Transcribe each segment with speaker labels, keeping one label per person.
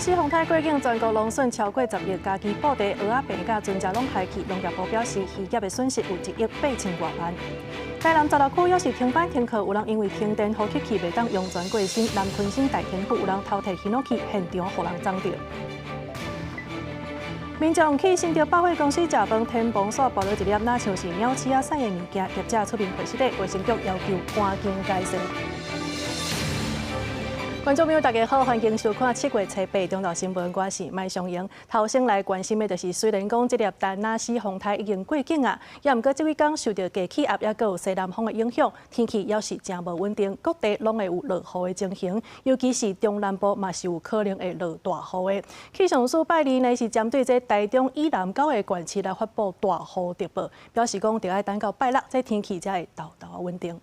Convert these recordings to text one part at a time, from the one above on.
Speaker 1: 斯風颱過境，全國農損超過10億，嘉義布袋蚵仔棚佮船隻攏害去，農業部表示漁業的損失有1億8千外萬。台南16區猶是停班停課，有人因為停電予吸氣袂當湧泉過身。南鯤鯓大天府有人偷提ヒノキ，現場予人摠著。民眾去新竹百貨公司食飯，天棚煞跋落一粒若像是鳥鼠仔屎的物件，業者出面回釋的，衛生局要求趕緊改善。觀眾朋友，大家好，歡迎收看7月初八中晝新聞，我是麥尚瑩。頭先來關心的就是，雖然講這粒田納西風颱已經過境啊，也毋過這幾工受著低氣壓抑閣有西南風的影響，天氣猶是誠無穩定，各地攏會有落雨的情形，尤其是中南部嘛是有可能會落大雨的。氣象署拜二呢是針對這台中以南九个縣市來發布大雨特報，表示講著愛等到拜六，這天氣才會沓沓仔穩定。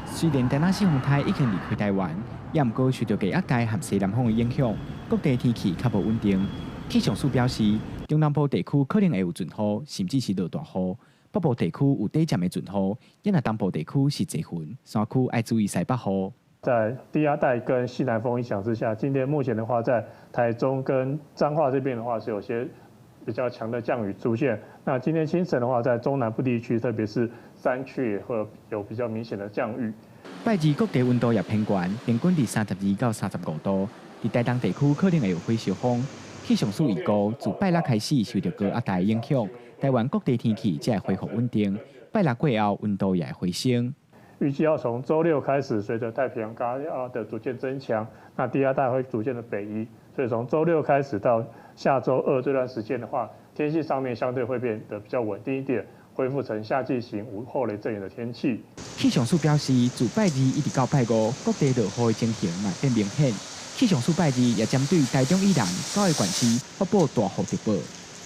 Speaker 2: 雖然田納西風颱已經離開台灣，也毋過受著低壓帶和西南風的影響，各地天氣較無穩定。氣象署表示，中南部地區可能會有陣雨，甚至是落大雨；北部地區有短暫的陣雨，也若東部地區是濟雲，山區愛注意西北雨。
Speaker 3: 在低壓帶跟西南風影響之下，今天目前的話，在台中跟彰化這邊的話，是有些比較強的降雨出現。那今天清晨的話，在中南部地區，特別是山區，也會有比較明顯的降雨。
Speaker 2: 拜二各地溫度也偏懸，平均佇32到35度。佇台東地區可能會有火燒風。氣象署預估，自拜六開始受著高壓帶影響，台灣各地天氣才會恢復穩定。拜六過後，溫度也會回升。
Speaker 3: 預計要從週六開始，隨着太平洋高壓的逐漸增強，那低壓帶會逐漸的北移，所以從週六開始到下週二這段時間的話，天氣上面相對會變得比較穩定一點，恢復成夏季型午後雷陣雨的天氣。
Speaker 2: 氣象署表示，自拜二一直到拜五，各地落雨的情形嘛變明顯。氣象署拜二也針對台中以南九个縣市發布大雨特報，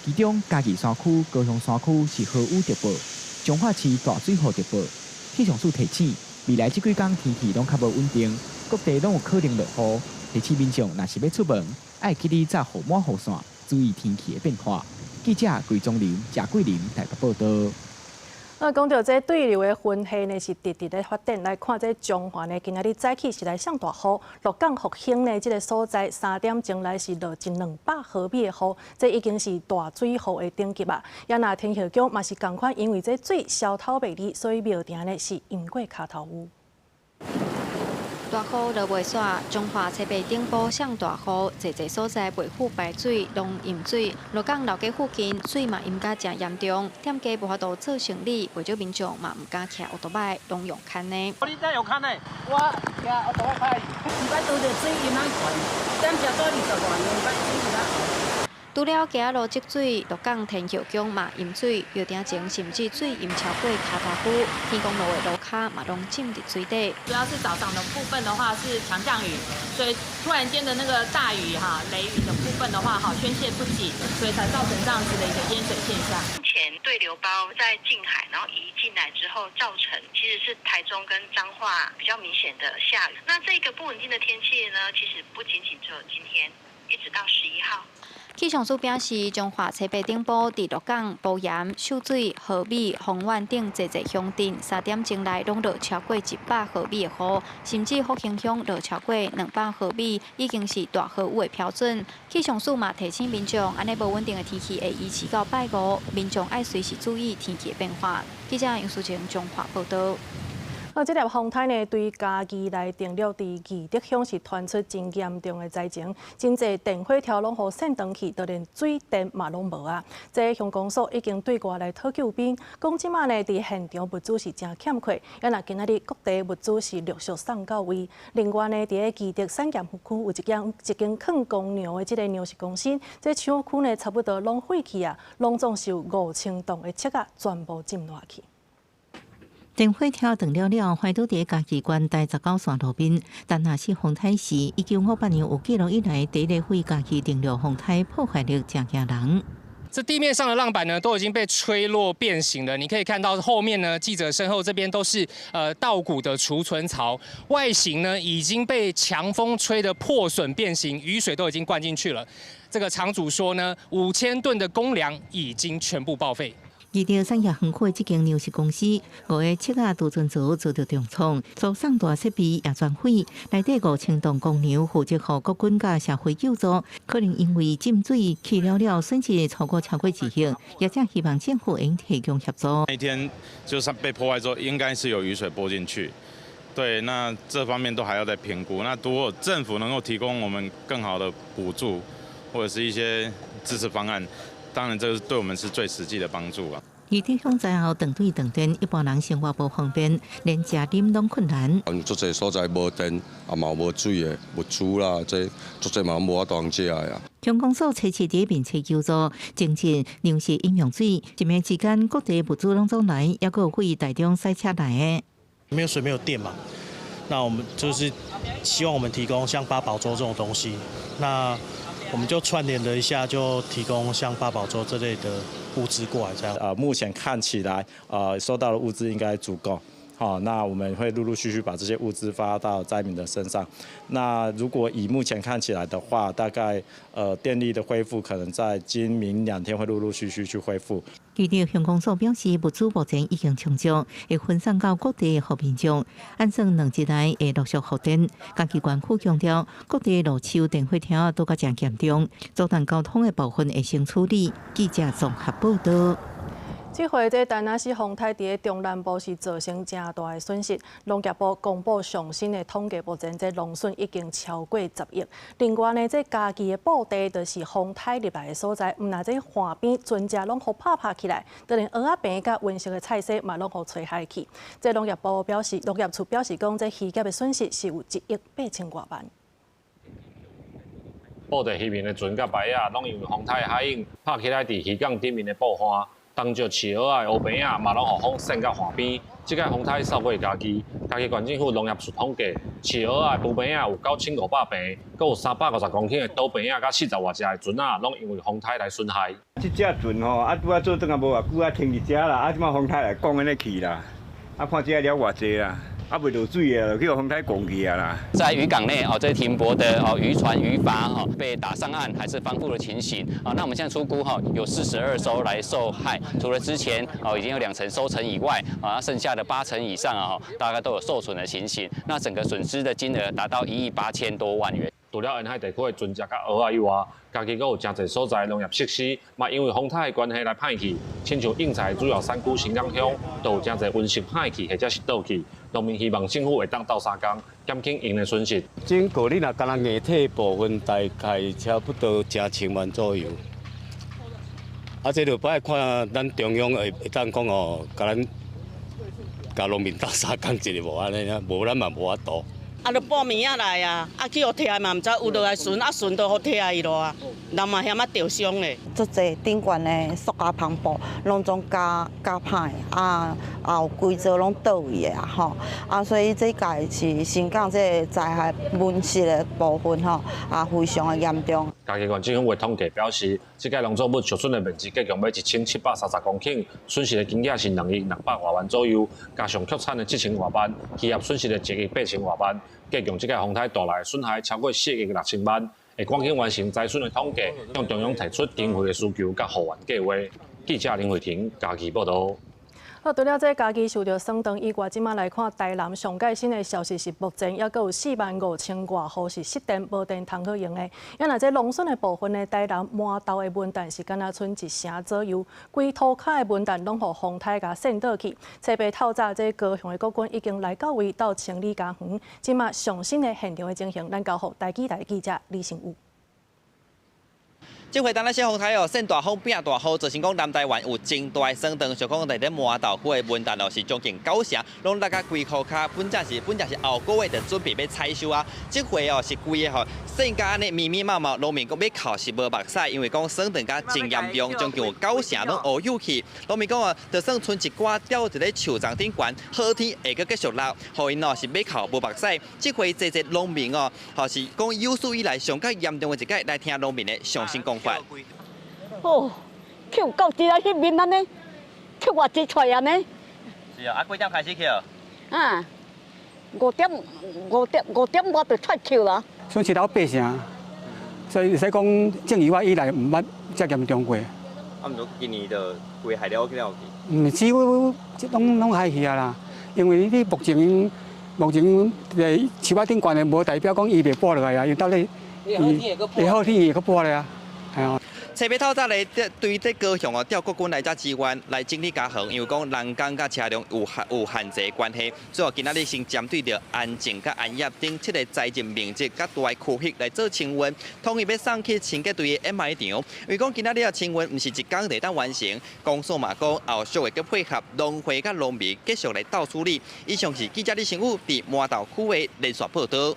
Speaker 2: 其中嘉義山區、高雄山區是豪雨特報，彰化市大水雨特報。氣象署提醒，未來這幾工天氣攏較無穩定，各地攏有可能落雨。提醒民眾，若是欲出門，愛記得紮雨帽雨傘，注意天氣的變化。記者桂宗林、賈桂林台北報道。
Speaker 1: 啊，講著這對流的雲系呢，是直直咧發展。來看這彰化呢，今仔日早起是來上大雨，鹿港復興呢這个所在3點鐘來是落一兩百毫米的雨，這已經是大水雨的等級啊。也若天后宮嘛是仝款，因為這水消透袂離，所以廟埕呢是淹過跤頭有。
Speaker 4: 大雨落袂煞，彰化車伯頂埔上大雨，濟濟所在袂赴排水，攏淹水。鹿港老街附近水嘛淹甲誠嚴重，店家無法度做生理，袂少民眾嘛毋敢騎歐多擺，攏用牽的。
Speaker 5: 你這有牽的？我騎歐多擺。
Speaker 6: 毋捌拄著水淹仔懸，點食多20外年，毋捌水淹仔懸。
Speaker 4: 除了街仔路積水，鹿港天后宮嘛淹水，廟埕前甚至水淹超過跤頭龜，天公路的路跤嘛攏浸佇水底。
Speaker 7: 主要是早上的部分的話是強降雨，所以突然間的那個大雨哈、雷雨的部分的話哈宣洩不及，所以才造成這樣子的一個淹水現象。
Speaker 8: 目前對流包在近海，然後移進來之後，造成其實是台中跟彰化比較明顯的下雨。那這個不穩定的天氣呢，其實不僅僅只有今天，一直到11號。
Speaker 4: 氣象署表示，彰化車伯頂埔佇鹿港、埔鹽、秀水、和美、豐原等濟濟鄉鎮，3點鐘內攏落超過100毫米的雨，甚至復興鄉落超過200毫米，已經是大豪雨的標準。氣象署嘛提醒民眾，按呢無穩定的天氣會維持到拜五，民眾愛隨時注意天氣的變化。記者楊淑晴彰化報道。
Speaker 1: 啊，這粒風颱呢，對嘉義來登陸，佇義德鄉是傳出真嚴重的災情，真濟電火柱攏予扇斷去，就連水電嘛攏無啊。這鄉公所已經對外來討救兵，講這馬呢，佇現場物資是誠欠缺，也若今仔日各地物資是陸續送到位。另外呢，佇咧義德產業區有一間囥公糧的這个糧食公司，這廠區呢差不多攏廢去啊，攏總是有5000棟的尺仔全部浸爛去。
Speaker 9: 電火柱斷了了，橫佇佇嘉義縣台19線路面。田納西風颱是1958年有記錄以來第一个對嘉義登陸風颱，破壞力誠驚人。
Speaker 10: 這地面上的浪板呢，都已經被吹落變形了。你可以看到後面呢，記者身後這邊都是稻穀的儲存槽，外形呢已經被強風吹得破損變形，雨水都已經灌進去了。這個廠主說呢，5000噸的公糧已經全部報廢。
Speaker 9: 義德產業園區的這間糧食公司，五个七仔儲存槽遭著重創，輸送帶設備也全毀，內底5000棟公糧負責予國軍佮社會救助，可能因為浸水去了了，損失超過超過1億，業者希望政府應提供協助。
Speaker 11: 那天就是被破壞之後，應該是有雨水撥進去，對，那這方面都還要再評估。那如果政府能夠提供我們更好的補助，或者是一些支持方案，當然這個對我們是最實際的幫助啊。
Speaker 9: 義德鄉災後斷水斷電，一般人生活無方便，連食啉攏困難。
Speaker 12: 足濟所在無電，也嘛無水的物資啦，這足濟嘛無法度通食的啊。
Speaker 9: 鄉公所測試佇面冊救助，精進糧食飲用水，一暝之間各地物資攏總來，抑閣有對台中賽車來的。
Speaker 13: 沒有水沒有電嘛，那我們就是希望我們提供像八寶粥這種東西，那我們就串聯了一下，就提供像八寶粥這類的物資過來，這樣。
Speaker 14: 目前看起來，收到的物資應該足夠。好，那我們會陸陸續續把這些物資發到災民的身上。那如果以目前看起來的話，大概電力的恢復可能在今明兩天會陸陸續續去恢復。
Speaker 9: 記者鄉公所表示，物資目前已經充足，會分送到各地予民眾。按算2日內會陸續復電。嘉義縣府強調，各地路樹電火柱都較誠嚴重，阻斷交通的部分會先處理。記者綜合報道。
Speaker 1: 這回這田納西風颱佇中南部是造成誠大的損失。農業部公布上新的統計，目前這農損已經超過10億。另外呢，這嘉義的布袋就是風颱入來的所在，毋但這岸邊船隻攏予拍拍起來，就連蚵仔棚佮溫室的菜蔬嘛攏予吹海去。這農業部表示，農業處表示講，這漁業的損失是有1億8千外萬。
Speaker 15: 布袋漁民的船佮排仔，攏因為風颱海湧拍起來，佇漁港頂面的布岸。東石飼蚵仔的烏棚仔嘛，攏予風扇到岸邊。這擺風颱掃過嘉義，嘉義縣政府農業處統計，飼蚵仔的浮棚仔有9500棚，閣有350公頃的島棚仔，佮40外隻的船仔，攏因為風颱來損害。
Speaker 16: 這隻船吼，啊拄仔做轉仔無偌久啊，停佇遮啦，啊這擺風颱來講按呢去啦，啊看這了偌濟啦。啊，袂落水啊，去予風颱狂去啊啦。
Speaker 17: 在漁港內哦，這停泊的哦漁船漁筏哈被打上岸還是翻覆的情形啊。那我們現在初估哈有42艘來受害，除了之前哦已經有2成收成以外啊，剩下的8成以上啊，大概都有受損的情形。那整個損失的金額達到1億8千多萬元。
Speaker 15: 除了沿海地區的船隻佮蚵仔以外，嘉義閣有誠濟所在農業設施嘛，因為風颱的關係來歹去，親像應菜主要產區新港鄉，都有誠濟溫室歹去或者是倒去。農民希望政府會當鬥相共，減輕𪜶的損失。
Speaker 18: 整個你若干焦硬體部分，大概差不多成千萬左右。啊，這就愛看咱中央會會當講哦，共咱共農民鬥相共一下無按呢，無咱嘛無法度。
Speaker 6: 啊，著半暝仔來啊，啊去予拆嘛，毋知有落來船，啊船都予拆去咯啊，人嘛嫌仔著傷咧。
Speaker 19: 足濟頂懸的塑膠帆布，攏總咬咬歹，啊，也有規座攏倒去的啊吼，啊，所以這屆是新港這个災害溫室的部分吼，啊，非常的嚴重。
Speaker 15: 嘉義縣政府的統計表示，這屆農作物受損的面積計共欲1730公頃，損失的金額是2億600外萬左右，加上擴產的7000外萬，漁業損失的1億8千外萬，計共這屆風颱帶來的損害超過4億6千萬，會趕緊完成災損的統計，向中央提出經費的需求佮後援計畫。記者林慧婷嘉義報導。
Speaker 1: 好，除了這嘉義受著損斷以外，這馬來看台南上蓋新的消息是，目前猶閣有4萬5千外戶是失電無電通好用的。啊，若這農損的部分呢，台南麻豆的文旦是敢若賰一成左右，規塗跤的文旦攏予風颱共扇倒去。冊八透早，這高雄的國軍已經來到位到清理家園。這馬上新的現場的情形，咱交予台記台記者李成武。
Speaker 20: 這回當那些風颱哦，扇大風變大雨，造成講南台灣有真大損斷，像講佇咧麻豆區的文旦哦，是將近9成，攏落甲規塗跤，本正是後個月就準備欲採收啊。這回哦是規个吼，扇甲按呢密密麻麻，農民講欲哭是無目屎，因為講損斷甲真嚴重，將近有9成攏烏有去。農民講哦，就算賰一寡吊佇咧樹叢頂懸，好天會閣繼續落，予𪜶哦是欲哭無目屎。這回濟濟農民哦，吼是講有史以來上較嚴重的一擺，來聽農民的上新講法。
Speaker 21: 哦，抾到這啊，彼面按呢，抾偌濟出來按呢？
Speaker 20: 是啊，啊幾點開始抾？
Speaker 21: 啊，5點5點5點外就出抾啦。
Speaker 22: 損失了8成，所以會使講種以外以來毋捌遮嚴重過。
Speaker 20: 啊，毋過今年就規害了去了去。
Speaker 3: 毋是，這攏害去啊啦，因為你目前佇樹仔頂懸的，無代表講伊袂撥落來啊，伊到底會好天會閣撥咧啊，係啊。
Speaker 20: 冊尾透早咧，對這高雄哦調國軍來遮支援來整理家園，因為講人工佮車輛有限制關係，所以今仔日先針對著安靜佮安業等七个災情面積較大的區域來做清運，統一欲送去清潔隊的掩埋場。因為講今仔日的清運毋是一工就會當完成，公所嘛講後續會閣配合農會佮農民繼續來鬥處理。以上是記者李成武佇麻豆區的連線報導。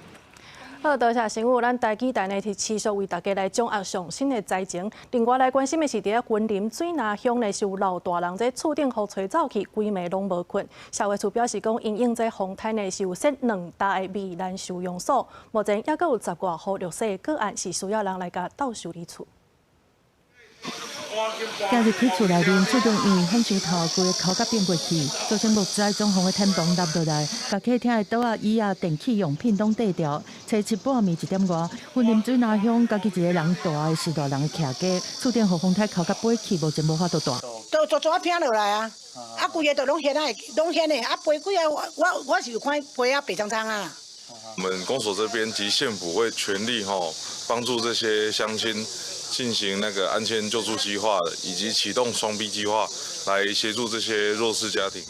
Speaker 1: 好，多謝新聞。咱台語台呢是持續為大家來掌握上新的災情。另外來關心的是，佇咧雲林水林鄉呢，是有老大人這厝頂予吹走去，規暝攏無睏。社會處表示講，因應這風颱呢，是有設兩搭的避難收容所，目前猶閣有十外戶弱勢的個案是需要人來共鬥修理厝。
Speaker 22: 行入去厝內面，厝頂因為風傷透，規个哭甲變過去，造成木材總予予天棚落落來，共客廳的桌仔、椅仔、電器用品攏硩掉。初七半暝一點外，雲林水林鄉家己一个人蹛的是大人的徛家，厝頂予風颱哭甲飛去，無錢無法度蹛。
Speaker 23: 都都怎拼落來啊！啊，規个都攏掀啊，攏掀的，啊，飛幾啊，我是有看飛啊白蒼蒼啊。
Speaker 24: 我們公所這邊及縣府會全力吼幫助這些鄉親進行那個安全救助計劃，以及啟動雙 B 計劃，來協助這些弱勢家庭。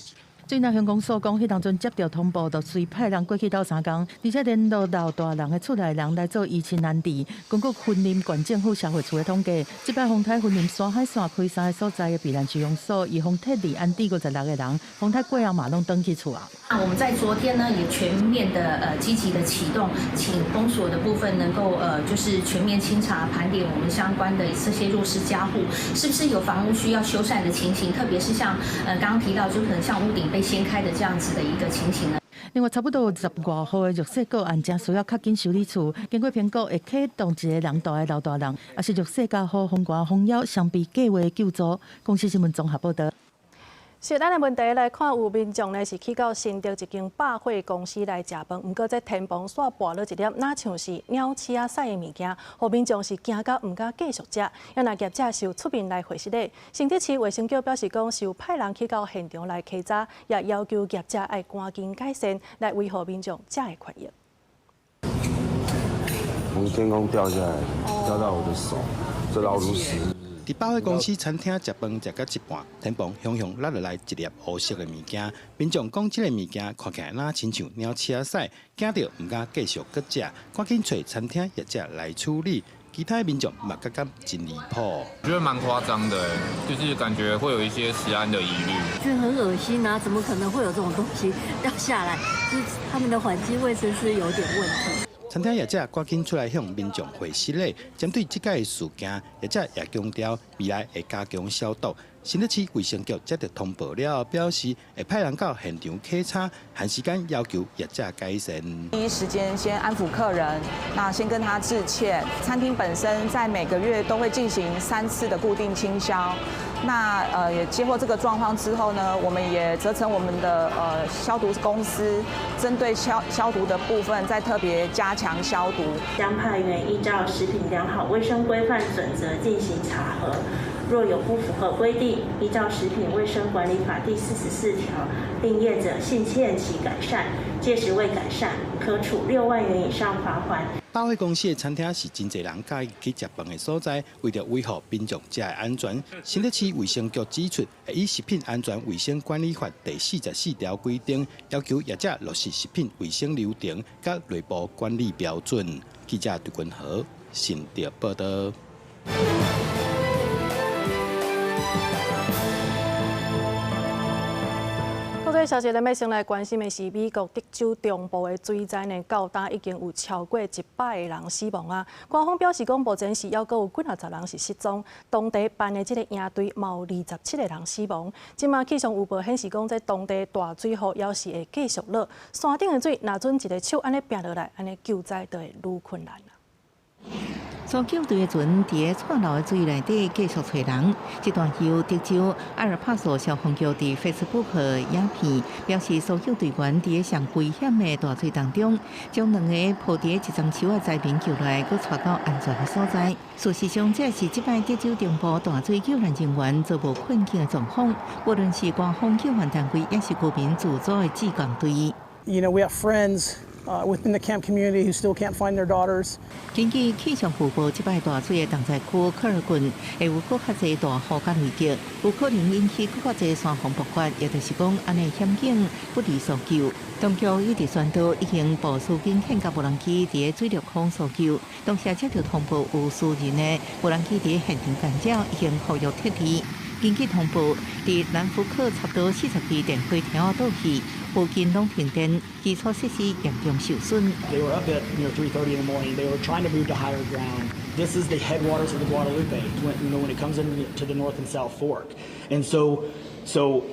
Speaker 22: 水林鄉公所講，彼當陣接著通報，就隨派人過去鬥相共，而且聯絡老大人的厝內人來做移親安置。根據雲林縣政府社會處的統計，這擺風颱雲林山海線開三个所在的避難收容所，予風撤離安置56個人，風颱過後嘛攏轉去厝啊。
Speaker 25: 那我們在昨天呢，也全面的積極的啟動，請公所的部分能夠就是全面清查盤點我們相關的這些弱勢家戶，是不是有房屋需要修繕的情形，特別是像剛剛提到，就可能像屋頂被掀開的這樣子的一個情形呢。
Speaker 22: 另外，差不多有十外戶的弱勢個案，正需要較緊修理厝。經過評估，會啟動一個人蹛的老大人，抑是弱勢家戶風寒風枵雙 B 計畫救助。公視新聞綜合報導。
Speaker 1: 是咱的問題來看，有民眾呢是去到新竹一間百貨公司來食飯，毋過這天棚煞跋落一粒，若像是鳥鼠仔屎的物件，予民眾是驚到毋敢繼續食。啊若業者是有出面來回釋的，新竹市衛生局表示講，是有派人去到現場來稽查，也要求業者愛趕緊改善，來維護民眾食的權益。
Speaker 12: 從天空掉下來，掉到我的手，這老鼠屎。
Speaker 26: 佇百貨公司餐廳食飯食到一半，天棚雄雄落落來一粒烏色的物件，民眾講這个物件看起來若親像鳥鼠仔屎，驚著毋敢繼續閣食，趕緊揣餐廳業者來處理。其他民眾嘛覺得真離譜。
Speaker 27: 我覺得蠻誇張的，就是感覺會有一些食安的疑慮。
Speaker 28: 覺得很噁心啊！怎麼可能會有這種東西掉下來？就是他們的環境衛生是有點問題。
Speaker 26: 餐廳業者趕緊出來向民眾回釋咧，針對這个事件，業者也強調未來會加強消毒。新竹市衛生局接著通報了後，表示會派人到現場稽查，限時間要求業者改善。
Speaker 29: 第一時間先安撫客人，那先跟他致歉。餐廳本身在每個月都會進行3次的固定清消。那也接獲這個狀況之後呢，我們也責成我們的消毒公司，針對消毒的部分再特別加強消毒。
Speaker 30: 將派員依照食品良好衛生規範準則進行查核，若有不符合規定，依照食品衛生管理法第44條，令業者限期改善，屆時未改善，可處6萬元以上罰鍰。
Speaker 26: 百貨公司的餐廳是真濟人佮意去食飯的所在，為著維護民眾食的安全，新竹市衛生局指出，會以食品安全衛生管理法第44條規定，要求業者落實食品衛生流程佮內部管理標準。記者杜君豪新竹報導。
Speaker 1: 國際消息，咱欲先來關心的是美國德州中部的水災呢，到今已經有超過100個人死亡啊。官方表示講，目前是猶閣有幾若十人是失蹤。當地辦的這个營隊嘛有27個人死亡。這馬氣象預報顯示講，這當地大水雨猶是會繼續落。山頂的水，若準一个手按呢拚落來，按呢救災就會愈困難。
Speaker 2: 搜救隊的船佇個串流的水內底繼續揣人。這段由德州埃爾帕索消防局佇 Facebook 影片表示，搜救隊員佇個上危險的大水當中，將兩个抱佇一叢樹仔災民救來，閣帶到安全的所在。事實上，這是這擺德州中部大水救援人員遭無困境的狀況。無論是官方救援單位，抑是居民自組的志工隊。
Speaker 4: We have friends within the camp community who still can't find their daughters.
Speaker 2: 根據氣象預報，這擺大水的重災區科爾郡會有閣較濟大雨佮雷擊，有可能引起閣較濟山洪爆發，也就是講，按呢險境不離搜救。當局一直宣導已經部署警犬佮無人機佇個水陸空搜救，當時接到通報有私人的無人機佇現場干擾，已經呼籲撤離。根據通報，佇南福克差不多40支電火柱倒去，附近攏停電，基礎設施嚴重受損。
Speaker 5: They were up at 3:30 in the morning. They were trying to move to higher ground. This is the headwaters of the Guadalupe when it comes into the North and South Fork. And so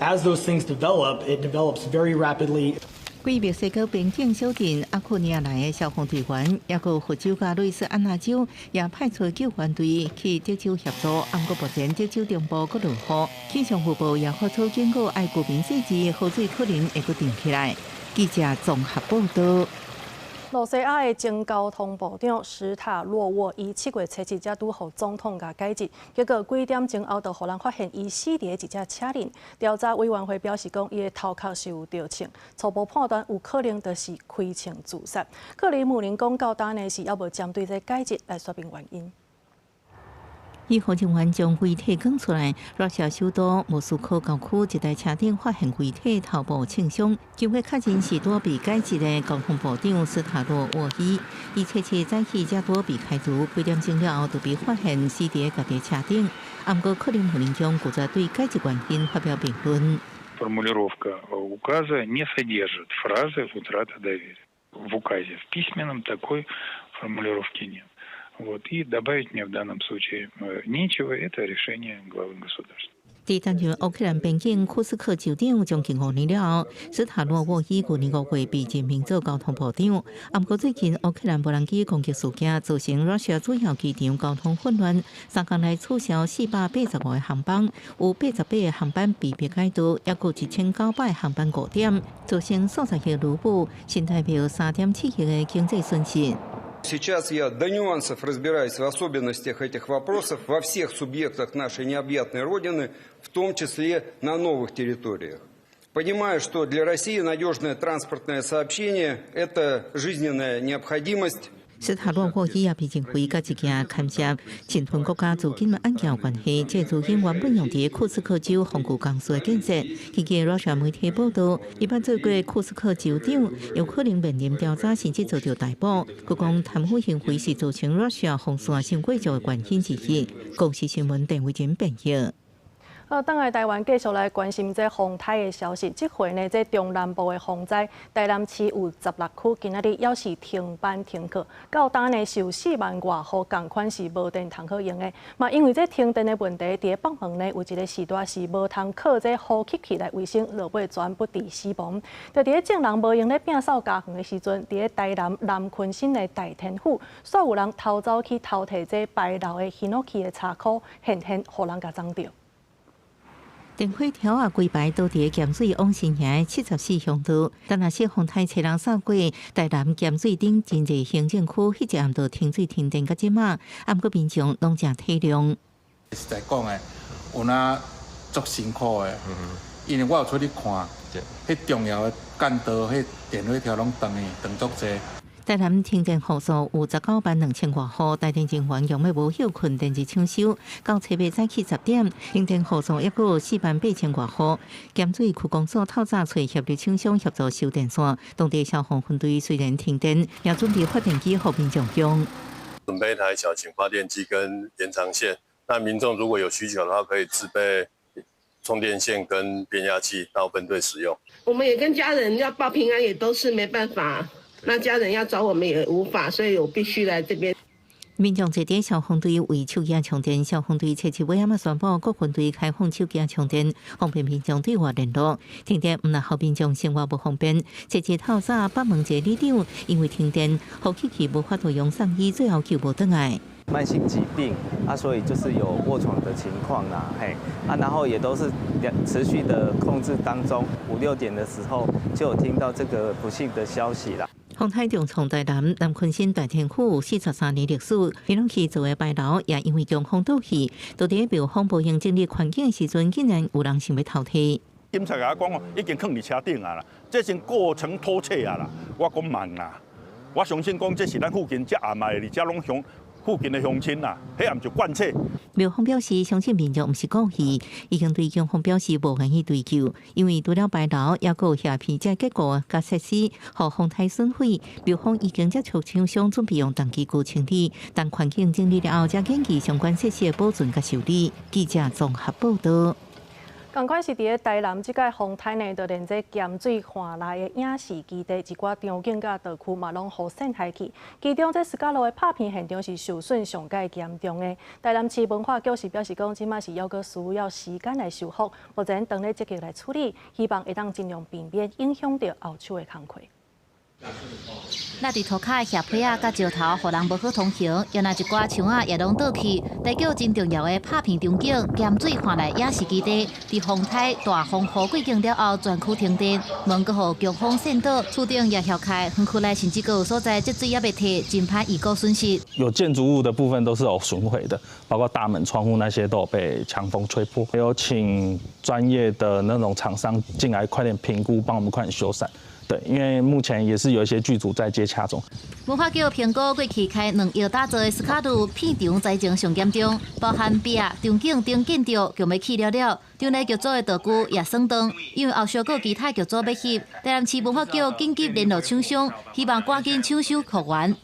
Speaker 5: as those things develop, it develops very rapidly.
Speaker 2: 規墨西哥邊境小鎮阿庫尼亞來的消防隊員，抑閣佛州佮路易斯安那州也派出救援隊去德州協助。毋過目前德州中部閣落雨，氣象預報也發出警告，愛居民細緻，雨水可能會閣漲起來。記者綜合報道。
Speaker 1: 露西亞的前交通部長史塔洛沃伊7月7日才拄予總統共解職，結果幾點鐘後就予人發現伊死佇一隻車裡。調查委員會表示講，伊的頭殼是有著銃，初步判斷有可能就是開槍自殺。克里姆林宮到今呢是猶無針對這解職來說明原因。
Speaker 2: 醫護人員將遺體扛出來，羅西亞首都莫斯科郊區一台車頂發現遺體頭部銃傷，經過確認是拄被解職的交通部長斯塔洛沃伊。伊七日早起才拄被開除，幾點鐘了後就被發現死佇家己車頂。毋過克里姆林宮拒絕對解職原因發表評論。
Speaker 7: Формулировка указа не содержит фразы утрата доверия. В указе в письменном такой формулировки нет. Вот. И добавить мне в данном случае нечего, это решение главы государства.
Speaker 2: 佇擔任烏克蘭邊境庫斯克州長將近5年了後，斯塔洛沃伊舊年5月被任命做交通部長。毋過最近烏克蘭無人機攻擊事件造成羅西亞主要機場交通混亂，3工內取消485個航班，有88個航班被迫改道，抑閣1900個航班誤點，造成數十億盧布，新台幣3.7億的經濟損失。
Speaker 8: Сейчас я до нюансов разбираюсь в особенностях этих вопросов во всех субъектах нашей необъятной Родины, в том числе на новых территориях. Понимаю, что для России надежное транспортное сообщение – это жизненная необходимость.
Speaker 2: 斯塔洛沃伊也被認為佮一件牽涉侵吞國家資金的案件有關係。這資金原本用佇庫斯克州防具公司的建設。根據羅西亞媒體報道，伊捌做過庫斯克州長，有可能面臨調查，甚至遭到逮捕。據講貪腐行為是造成羅西亞封線傷過少的原因之一。公視新聞鄧偉珍編譯。
Speaker 1: 好，轉來台灣繼續來關心這風颱的消息。這回呢，這中南部的風災，台南市有16區今仔日猶是停班停課。到今呢是有4萬外戶仝款是無電通好用的。嘛，因為這停電的問題，佇北門呢有一個時段是無通靠這呼吸器來維生，落尾全不治死亡。就佇咧眾人無閒咧摒掃家園的時陣，佇咧台南南崑新的大天府，煞有人偷走去偷提這敗老的ヒノキ的柴箍，現現予人共摠著。
Speaker 2: 電火柱仔規排倒佇個鹹水往新營的74鄉道，但若是風颱車人掃過台南鹹水頂真濟行政區，彼一暗就停水停電到這馬，毋過民眾攏誠體諒。
Speaker 9: 實在講的，有哪足辛苦的，因為我有出去看，彼重要的幹道，彼電火柱攏斷去，斷足濟。
Speaker 2: 台南停電戶數有19萬2千外戶，台電人員用欲無歇睏連日搶修，到初八早起10點，停電戶數抑閣有4萬8千外戶。鹹水區公所透早揣協力廠商協助修電線，當地消防分隊雖然停電，也準備發電機予民眾用。
Speaker 10: 準備一台小型發電機跟延長線，那民眾如果有需求的話，可以自備充電線跟變壓器到分隊使用。
Speaker 11: 我們也跟家人要報平安，也都是沒辦法。那家人要找我們也無法，所以我必須來這邊。
Speaker 2: 民眾坐佇消防隊為手機充電，消防隊初七尾仔宣布各分隊開放手機充電，方便民眾對外聯絡。停電毋但予民眾生活無方便，初七透早北門一个里長因為停電，呼吸器無法度用送醫，最後救無轉來。
Speaker 3: 慢性疾病啊，所以就是有臥床的情況啦，嘿啊，然後也都是持續的控制當中。5、6點的時候就有聽到這個不幸的消息啦。
Speaker 2: 風颱重創台南南鯤鯓大天府43年歷史，天然氣做的牌樓也因為強風倒去，到佇廟方無閒整理環境的時陣，竟然有人想欲偷提。
Speaker 6: 警察共我講哦，已經囥佇車頂啊啦，這是構成偷竊啊啦。我講慢啦，我相信講這是咱附近遮阿媽的，遮攏鄉附近的鄉親啦，彼也毋是慣勢。
Speaker 2: 廟方表示，相信民眾毋是故意，已經對警方表示無願意追究，因為除了牌樓，猶閣有瓦片這結構佮設施，予風颱損毀。廟方已經接觸廠商，準備用重機具清理，等環境整理了後，才研究相關設施的保存佮修理。記者綜合報道。
Speaker 1: 仝款是佇咧台南，這擺風颱呢，就連這鹹水旱內的影視基地，一寡場景佮道具嘛，攏予搧害去。其中，這斯卡羅的拍片現場是受損上蓋嚴重的。台南市文化局是表示講，這擺是猶閣需要時間來修復，目前當咧積極來處理，希望會當盡量避免影響著後手的工課。
Speaker 13: 落佇塗跤的瓦皮仔佮石頭，予人無好通行，也若一寡牆仔也攏倒去。台叫真重要的拍片場景，鹹水旱內影視基地，佇風颱大風雨過境了後，全區停電，門閣予強風扇倒，厝頂也掀開，園區內甚至閣有所在積水猶未退，真歹預估損失。
Speaker 14: 有建築物的部分都是有損毀的，包括大門、窗戶那些都有被強風吹破。有請專業的那種廠商進來，快點評估，幫我們快點修繕。對，因為目前也是有一些劇組在接洽中。
Speaker 13: 文化局評估過去開2億打造的斯卡路片場災情上嚴重，包含壁、場景等建築，強欲去了了。場內劇組的道具也損斷，因為後續閣有其他劇組欲翕，台南市文化局緊急聯絡廠商，希望趕緊搶修復原。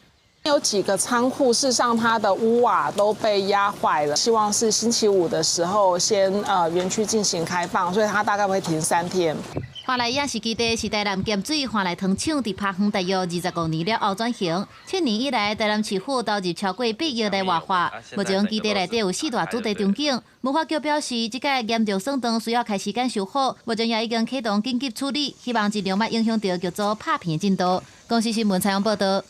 Speaker 29: 有幾個倉庫，事實上它的屋瓦都被壓壞了。希望是星期五的時候先園區進行開放，所以它大概會停3天。
Speaker 13: 旱內影視基地是台南鹹水旱內糖廠佇拍園大約25年了後轉型。7年以來，台南市府投入超過8億來活化。目前基地內底有4大主題場景。文化局表示，這擺嚴重損斷需要開時間修復，目前也已經啟動緊急處理，希望盡量莫影響著劇組拍片進度。公視新聞採訪報道。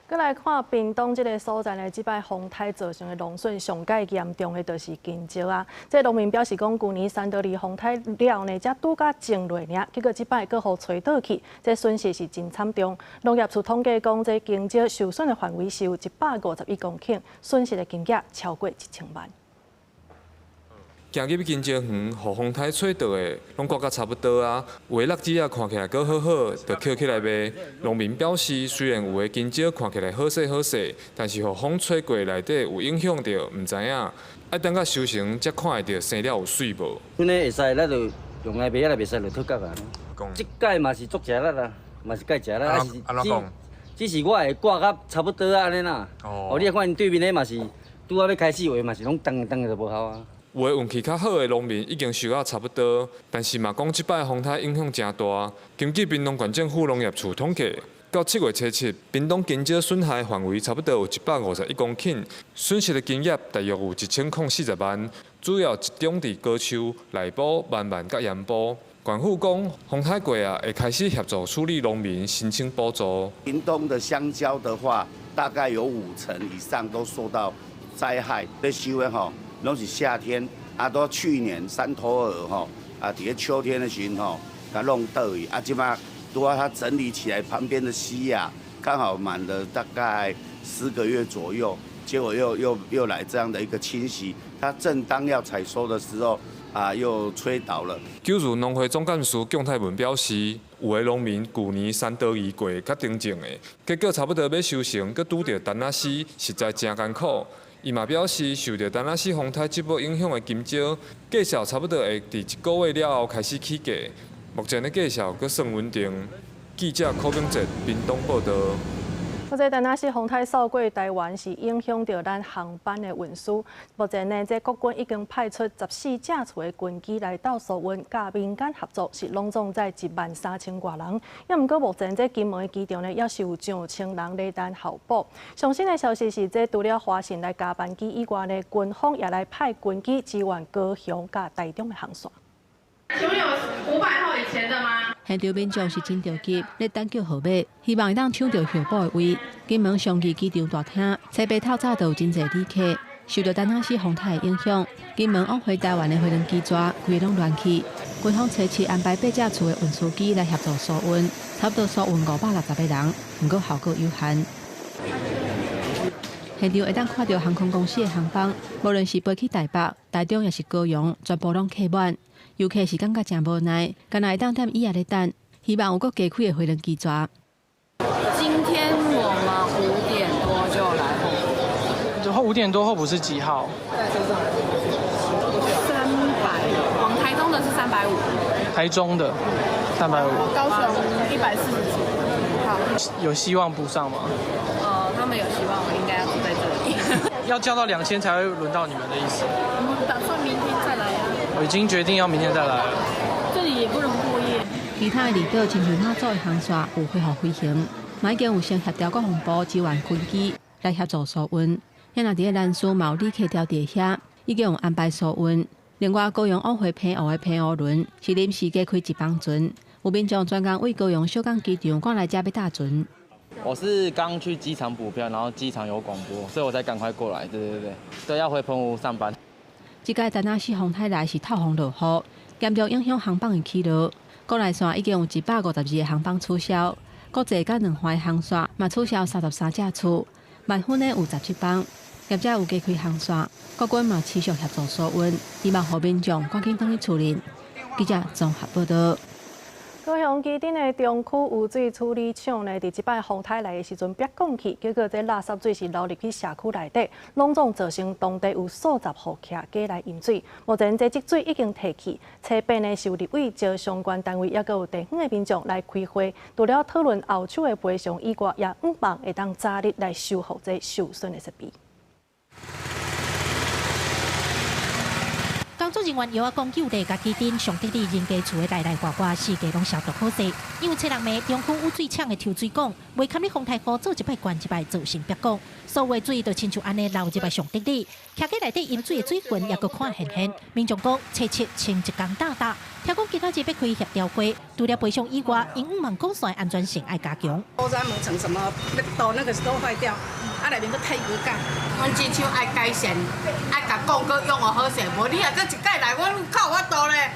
Speaker 1: 閣來看屏東這个所在呢，這擺風颱造成的農損上蓋嚴重的，就是香蕉啊。這農民表示講，舊年三多利風颱了呢，才拄才種落爾，結果這擺閣予吹倒去，這損失是真慘重。農業處統計講，這香蕉受損的範圍是有151公頃，損失的金額超過1000萬。
Speaker 15: 行入香蕉園，予風颱吹倒的，攏割甲差不多啊。有的落子仔看起來閣好好，就抾起來賣。農民表示，雖然有的香蕉看起來好勢好勢，但是予風吹過內底有影響著，毋知影。愛等到收成才看會著生了有媠無。
Speaker 16: 阮咧會使，咱就用來賣，啊，袂使就脫角啊。這擺嘛是足食力啦，嘛是蓋食力，啊是只是我會割甲差不多按呢啦。哦，你看𪜶對面咧嘛是拄仔欲開始畫嘛是攏當當就無效啊。
Speaker 15: 有的運氣較好的農民已經收甲差不多，但是嘛講這擺風颱影響誠大。根據屏東縣政府農業處統計，到7月初7，屏東香蕉損害範圍差不多有151公頃，損失的金額大約有1040萬，主要集中佇高丘、內埔、萬巒佮鹽埔。縣府講，風颱過啊，會開始協助處理農民申請補助。
Speaker 17: 屏東的香蕉的話，大概有5成以上都受到災害。咧收的吼，攏是夏天，啊，到去年山頭鵝吼，啊，佇咧秋天的時陣吼，共弄倒去，啊，這擺拄仔它整理起來，旁邊的溪啊，剛好滿了大概10個月左右，結果又來這樣的一個侵襲，它正當要採收的時候，啊，又吹倒了。
Speaker 15: 九如農會總幹事蔣泰文表示，有的農民舊年山多魚過較早種的，結果差不多欲收成，閣拄著陳仔絲，實在誠艱苦。伊嘛表示，受著陳仔絲風颱這波影響的香蕉，價數差不多會佇1個月了後開始起價。目前的價數閣算穩定。記者柯炳哲屏東報導。
Speaker 1: 這陳仔絲風颱掃過台灣，是影響著咱航班的運輸。目前呢，這國軍已經派出14架次的軍機來鬥疏運，佮民間合作，是攏總載13000外人。猶毋過目前這金門的機場呢，猶是有上千人咧等候補。上新的消息是，這除了華信來加班機以外呢，軍方也來派軍機支援高雄佮台中的航線。
Speaker 18: 請問有500號以前的嗎？
Speaker 12: 現場民眾是真著急，咧等叫號碼，希望會當搶著候補的位。金門松義機場大廳，初八透早就有真濟旅客。受著達納斯風颱的影響，金門往回台灣的飛輪機閘規个攏亂去。軍方初七安排八架次的運輸機來協助疏運，差不多疏運560個人，毋過效果有限。現場會當看著航空公司的航班，無論是飛去台北、台中，抑是高雄，全部攏客滿。遊客是感覺誠無奈，干焦會當踮椅仔咧等，希望有閣加開的飛輪機閘。
Speaker 18: 今天我們5點多就來候補。
Speaker 4: 然後5點多候補是幾號？
Speaker 18: 300，往台中的是350。
Speaker 4: 台中的350。
Speaker 18: 高雄140幾。好。
Speaker 4: 有希望補上嗎？
Speaker 18: 他們有希望，我應該要住在這裡。
Speaker 4: 要降到2000才會輪到你們的意思？
Speaker 18: 我們打算明天再來啊。
Speaker 4: 我已經決定要明天再來了。
Speaker 18: 這裡也不能過夜。
Speaker 12: 其他的離島親像馬祖的航線有恢復飛行，嘛已經有先協調國防部支援軍機來協助疏運。遐若佇咧蘭嶼嘛有旅客牢佇遐，已經有安排疏運。另外，高雄往回澎湖的澎湖輪是臨時加開一班船，有民眾專工為高雄小港機場趕來遮欲搭船。
Speaker 19: 我是剛去機場補票，然後機場有廣播，所以我才趕快過來。對對對，對，要回澎湖上班。
Speaker 12: 這屆達納斯風颱來是透風落雨，嚴重影響航班的起落。國內線已經有152個航班取消，國際佮兩岸的航線嘛取消33架次，萬芬呢有17班。業者有加開航線，國軍嘛持續協助疏運，希望予民眾趕緊轉去厝裡。記者綜合報道。
Speaker 1: 高雄旗津的中區污水處理廠呢，佇這擺風颱來的時陣煏管去，結果這垃圾水是流入去社區內底，攏總造成當地有數十戶徛家來飲水。目前這積水已經退去，初八呢是有立委招相關單位，抑閣有地方的民眾來開會，除了討論後手的賠償以外，也向望會當早日來修復這受損的設備。
Speaker 20: 工作人員搖仔講，救地佮旗津上德里人家厝的內內外外四界攏消毒好勢。因為初六暝中區污水廠的抽水管袂堪得風颱雨做一擺懸一擺，造成煏管，所有水就親像按呢流入來上德里，徛家內底飲水的水源也閣看現現。民眾講，初七清一工噠噠，聽講今仔日欲開協調會，除了賠償以外，𪜶向望管線安全性愛加強。
Speaker 21: 烏氈門層什麼都那個都壞掉，啊內面閣太過干。
Speaker 26: 阮只手愛改善，愛共管閣用予好勢，無你若閣一擺來，我較有法度咧。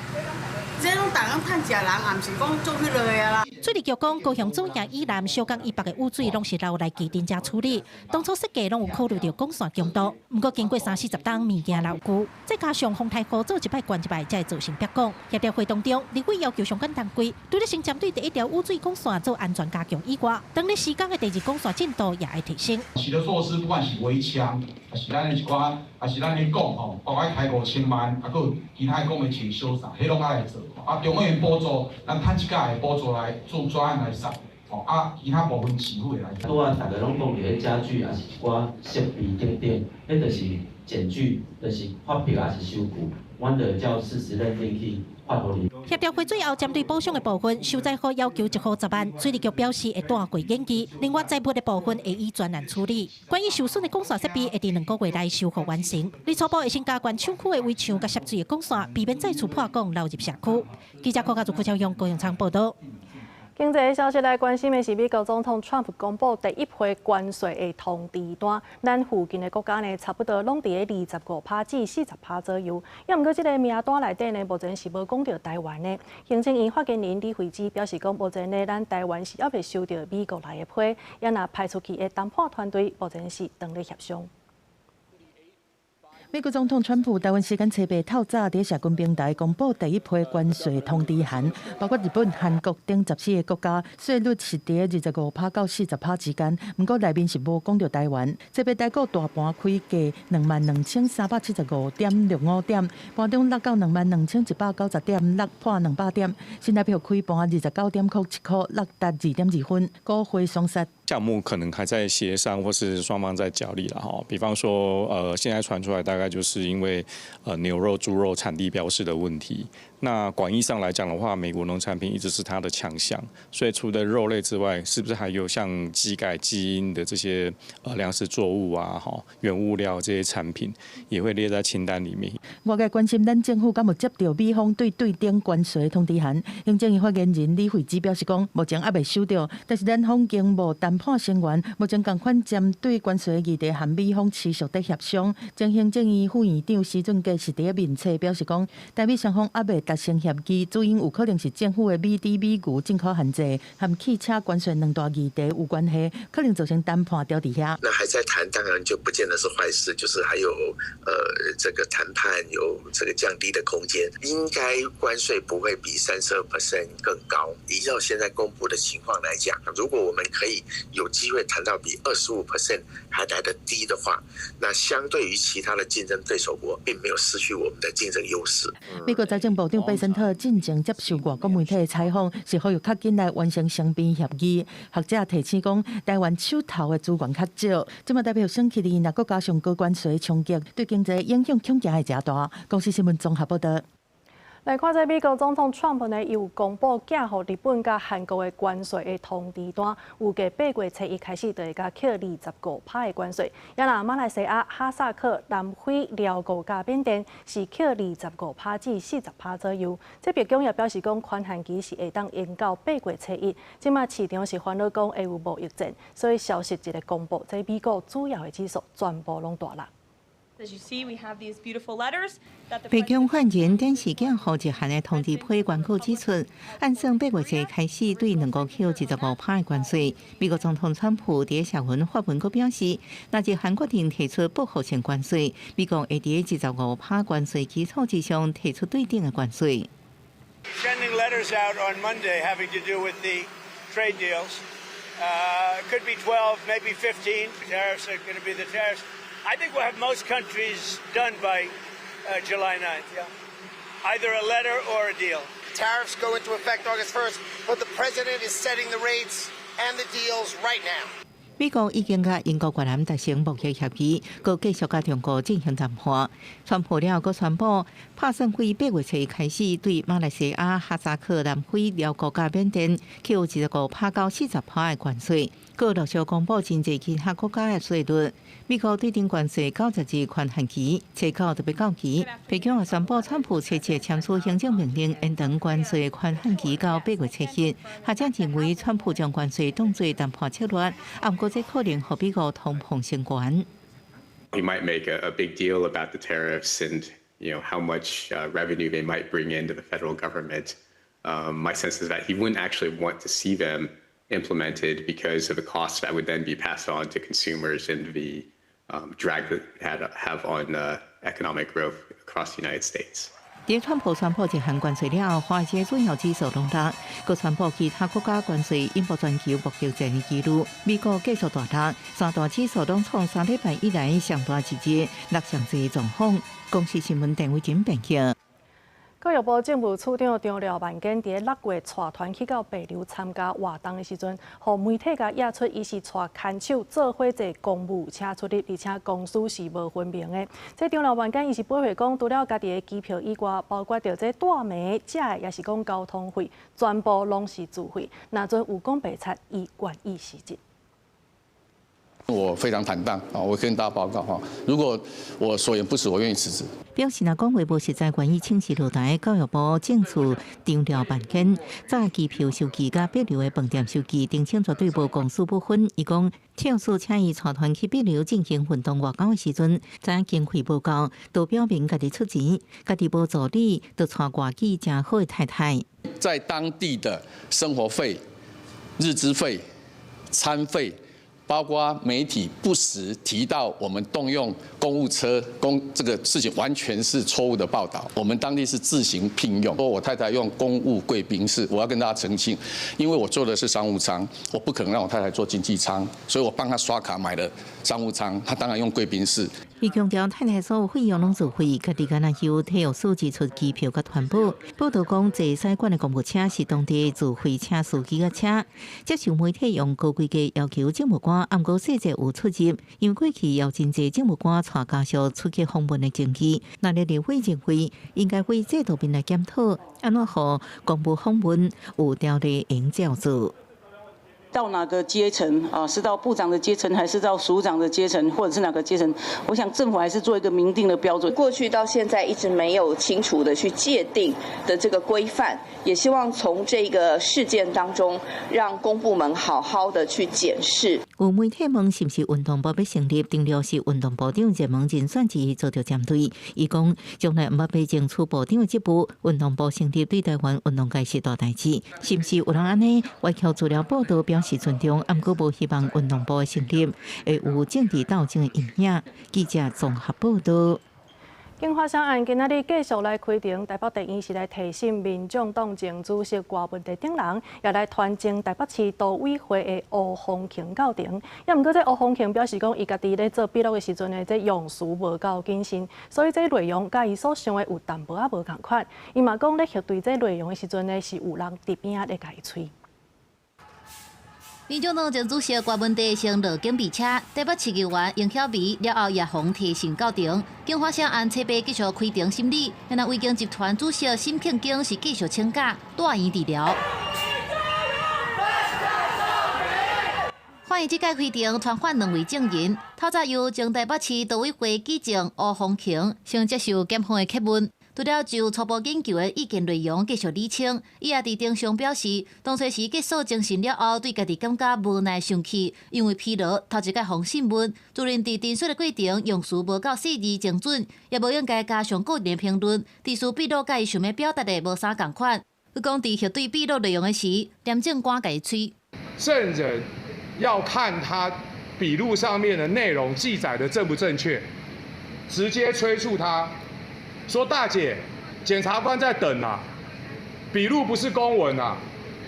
Speaker 26: 這攏逐工趁食人，也毋是講做彼落的啦。
Speaker 20: 水利局講，高雄總營以南、小港以北的污水攏是留來旗津遮處理。當初設計攏有考慮著管線強度，毋過經過三四十冬物件老舊，再加上風颱雨做一擺懸一擺，才會造成煏管。協調會當中，立委要求相關單位，除了先針對第一條污水管線做安全加強以外，當咧施工的第二管線進度也愛提升。
Speaker 22: 是的措施，不管是圍牆，抑是咱的一寡，抑是咱咧講吼，包括開5000萬，啊，閣有其他講的請修啥，彼攏愛來做。啊，中央補助，咱趁這個的補助來做專案來送，吼啊，其他部分市府會來。
Speaker 28: 拄仔大家攏講著彼家具，抑是一寡設備等等，彼就是檢具，就是發票抑是收據，阮就會照事實認定去發予你。
Speaker 20: 協調會最後針對補償的部分，受災戶要求一戶10萬，水利局表示會帶過研議。另外，財務的部分會以專案處理。關於受損的管線設備，會佇2個月內修復完成。而初步會先加懸廠區的圍牆佮涉水的管線，避免再次破管流入社區。記者郭家祖、郭超勇、高永昌報道。
Speaker 1: 經濟消息來關心的是，美國總統川普公布第一批關稅的通知單，咱附近的國家呢，差不多攏佇咧25%至40%左右。抑毋過，這個名單內底呢，目前是無講著台灣的。行政院發言人李慧芝表示講，目前呢，咱台灣是猶未收著美國來的批，也若派出去的談判團隊，目前是當咧協商。
Speaker 29: 美國總統川普台灣時間初八透早佇社群平台公布第一批關稅通知函，包括日本、韓國等14個國家，稅率是佇25%到40%之間。毋過內面是無講著台灣。這擺台股大盤開價22,375.65點，盤中落到22,190點，落破200點。新台票開盤29.07箍，落達2.2分，股匯雙殺。
Speaker 30: 項目可能還在協商，或是雙方在角力了哈。比方說，現在傳出來大概。
Speaker 5: 概就是因為牛肉、豬肉產地標示的問題。那廣義上來講的話，美國農產品一直是它的強項，所以除了肉類之外，是不是還有像基改基因的這些糧食作物啊、哈原物料這些產品，也會列在清單裡面？
Speaker 7: 外界關心咱政府敢有接著美方對對等關稅通知函，行政院發言人李慧芝表示講，目前猶未收著，但是咱方經貿談判成員目前仝款針對關稅議題和美方持續佇協商。前行政院副院長施俊傑是佇咧面冊表示講，台美雙方猶未達成協議，主因有可能是政府的美豬美牛進口限制和汽車關稅兩大議題有關係，可能造成談判調佇遐。
Speaker 8: 那還在談，當然就不見得是壞事，就是還有這個談判有這個降低的空間，應該關稅不會比32% 更高。依照現在公布的情況來講，如果我們可以有機會談到比25% 還來得低的話，那相對於其他的競爭對手國，並沒有失去我們的競爭優勢。
Speaker 7: 美國財政部長貝森特進前接受外國媒體的採訪，是呼籲較緊來完成雙邊協議。學者提醒講，台灣手頭的資源較少，這嘛代表升起的若閣加上高關稅衝擊，對經濟影響恐驚會誠大。公視新聞綜合報導。
Speaker 1: 來看這美國總統川普呢，伊有公布寄予日本佮韓國的關稅的通知單，預計8月初一開始就會共扣25%的關稅。也若馬來西亞、哈薩克、南非、寮國佮緬甸是扣25%至40%左右。這白宮也表示講，寬限期是會當延到8月初一。這馬市場是煩惱講會有貿易戰，所以消息一个公布，這美國主要的指數全部攏大落。
Speaker 2: 白宮發言人電視鏡予日韓的通知批原告指出，按算8月初開始對兩國扣25%的關稅。美國總統川普佇社群發文閣表示，若日韓決定提出報復性關稅，美國會佇25%關稅基礎之上提出對等的關稅。
Speaker 9: Sending letters out on Monday having to do with the trade deals. Could be 12, maybe 15. Tariffs are going to be the tariffs. I think we'll have most countries done by July 9th. Yeah. Either a letter or a deal.
Speaker 10: Tariffs go into effect August 1st, but the president is setting the rates and the deals right now.
Speaker 2: 美國已經佮英國、越南達成貿易協議，閣繼續佮中國進行談判。川普了後閣宣布，拍算對8月初開始對馬來西亞、哈薩克、南非、寮國佮緬甸扣25%到40%的關稅，閣陸續公布真濟其他國家的稅率。美國對等關稅90日寬限期，初九就欲到期。白宮也宣布，川普初七簽署行政命令，延長關稅寬限期到8月7日。學者認為，川普將關稅當做談判策略，毋過這可能予美國通膨升懸。
Speaker 11: He might make a big deal about the tariffs and how much revenue they might bring into the federal government. My sense is that he wouldn't actually want to see them implemented because of the costs that would then be passed on to consumers and the drag that had have on economic growth across the United States.
Speaker 2: 佇川普宣布日韓關稅了後，華爾街主要指數攏落，閣宣布其他國家關稅引爆全球貿易戰的疑慮。美國繼續大落，三大指數攏創3禮拜以來上大一日落上濟狀況。公視新聞鄧偉珍編輯。
Speaker 1: 教育部政務處長張廖萬堅佇6月帶團去到帛琉參加活動的時陣，予媒體共掖出伊是帶牽手做伙坐公務車出入，而且公私是無分明的。這張廖萬堅伊是回憶講，除了家己的機票以外，包括著這蹛暝、食的，抑是講交通費，全部攏是自費。若準有講白賊，伊願意辭職。
Speaker 23: 我非常坦蕩啊，我跟大家報告哈，如果我所言不實，我願意辭職。
Speaker 2: 表示若講話無實在，願意請辭落台。教育部政處張廖萬堅，早機票收據佮帛琉的飯店收據，澄清絕對無公私不分。伊講，跳出請伊帶團去帛琉進行運動外交的時陣，知影經費無夠，都表明家己出錢，家己無助理，就帶外語誠好的太太。
Speaker 23: 在當地的生活費、日資費、餐費。包括媒體不時提到我們動用公務車公這個事情，完全是錯誤的報道。我們當地是自行聘用，說我太太用公務貴賓室，我要跟大家澄清，因為我坐的是商務艙，我不可能讓我太太坐經濟艙，所以我幫她刷卡買了商務艙，她當然用貴賓室。
Speaker 2: 伊強調，太太所有費用攏自費，家己敢若由體育署支出機票佮團保。報道講，坐使館的公務車是當地自費請司機佮車。接受媒體用高規格要求政務官，毋過細節有出入，因為過去有真濟政務官帶家屬出去訪問的證據。那立委認為應該為制度面來檢討，按怎予公務訪問有條例會照做。
Speaker 3: 到哪個階層啊？是到部長的階層，還是到署長的階層，或者是哪個階層？我想政府還是做一個明定的標準。
Speaker 6: 過去到現在一直沒有清楚的去界定的這個規範，也希望從這個事件當中，讓公部門好好的去檢視。
Speaker 2: 有媒體問是毋是運動部欲成立，丁廖是運動部長熱門人選之一，遭著針對。伊講從來毋捌被爭取部長的職務，運動部成立對台灣運動界是大代誌。是毋是有人按呢歪曲資料報導表示尊重，毋過無希望運動部的成立會有政治鬥爭的陰影。記者綜合報導。
Speaker 1: 警發雙案今仔日繼續來開庭，台北地院是來提審民眾黨前主席郭文帝等人，也來傳前台北市都委會的吳鳳琴到庭。也毋過，這吳鳳琴表示講，伊家己咧做筆錄的時陣呢，這用詞無夠謹慎，所以這內容佮伊所想的有淡薄仔無仝款。伊嘛講咧核對這內容的時陣呢，是有人佇邊仔咧共伊催。
Speaker 13: 民眾黨前主席郭文帝先落警備車，台北市議員楊曉薇了後也予提審到庭。警發雙案初八繼續開庭審理，然後維京集團主席沈慶京是繼續請假住院治療。法院這屆開庭傳喚兩位證人，透早由前台北市都委會舉證吳鳳琴先接受檢方的詰問。除了就初步研究的意見內容繼續釐清，伊也佇庭上表示，當初時結束偵訊了後，對家己感覺無奈生氣，因為疲勞，頭一擺予訊問，自認佇陳述的過程用詞無夠細緻精準，也無應該加上個人評論，陳述筆錄佮伊想欲表達的無啥仝款。伊講佇核對筆錄內容的時，廉政官共伊催。
Speaker 14: 證人要看他筆錄上面的內容記載的正不正確，直接催促他。說大姐，檢察官在等啊，筆錄不是公文啊，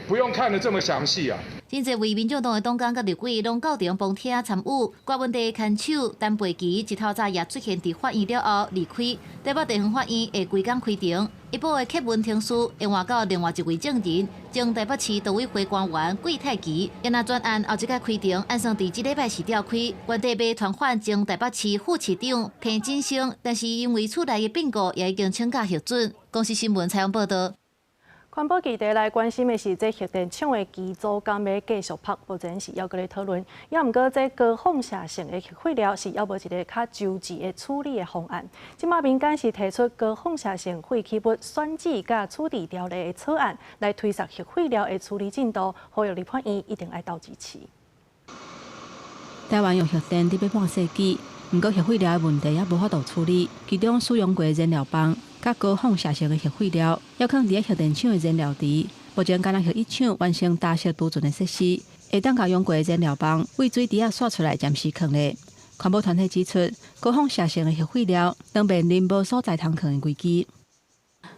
Speaker 14: 不用看得這麼詳細啊。
Speaker 13: 真濟位民眾黨的黨工佮立委攏到場旁聽參與，郭文帝牽手陳培基一透早也出現佇法院了後離開，台北地方法院會規工開庭，一般的詰問程序會換到另外一位證人，前台北市都委會官員桂泰祺，也若專案後一擺開庭，按算佇這禮拜四召開，原地欲傳喚前台北市副市長彭錦生，但是因為厝內的變故，也已經請假核准。公視新聞採訪報導。
Speaker 1: 環保議題來關心的是，這核電廠的機組敢欲繼續拍，目前是猶閣咧討論。也毋過，這高放射性的核廢料是猶無一个較周全的處理的方案。這馬民間是提出高放射性廢棄物選址佮處置條例的草案，來推速核廢料的處理進度，呼籲立法院一定愛鬥支持。
Speaker 12: 台灣用核電佇欲半世紀，毋過核廢料的問題猶無法度處理，其中使用過的燃料棒。佮高放射性的核廢料，猶囥佇咧核電廠的燃料池。目前，干焦核一廠完成焦蝕儲存的設施，會當共用過的燃料棒對水池仔紲出來暫時囥咧。環保團體指出，高放射性的核廢料當面臨無所在通囥的危機。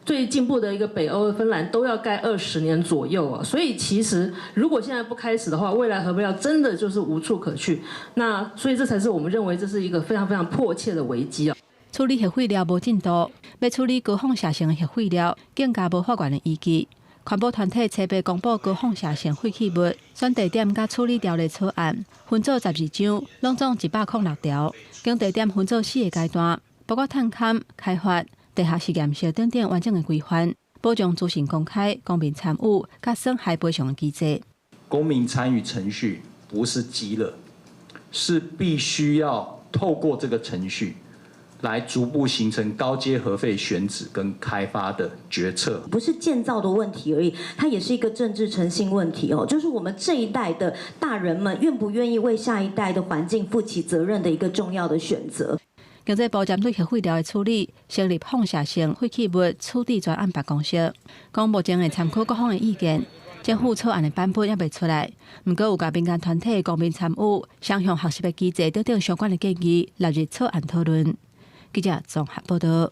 Speaker 15: 最進步的一個北歐芬蘭都要蓋20年左右啊，所以其實如果現在不開始的話，未來核廢料真的就是無處可去。那所以這才是我們認為這是一個非常非常迫切的危機啊。
Speaker 12: 處理核廢料無進度，欲處理高放射性的核廢料，更加無法源的依據。環保團體初八公布高放射性廢棄物選地點佮處理條例草案，分做12章，攏總106條。經地點分做四個階段，包括探勘、開發、地下實驗室等等完整的規範，保障資訊公開、公民參與佮損害賠償的機制。
Speaker 16: 公民參與程序不是雞肋，是必須要透過這個程序，來逐步形成高階核廢選址跟開發的決策，
Speaker 17: 不是建造的問題而已，它也是一個政治誠信問題哦。就是我們這一代的大人們願不願意為下一代的環境負起責任的一個重要的選擇。
Speaker 12: 經濟部針對核廢料的處理，成立放射性廢棄物處置專案辦公室，講目前會參考各方的意見。政府草案的版本猶未出來，毋過有共民間團體公民參與、雙向學習的機制等等相關的建議納入草案討論。記者綜合報導。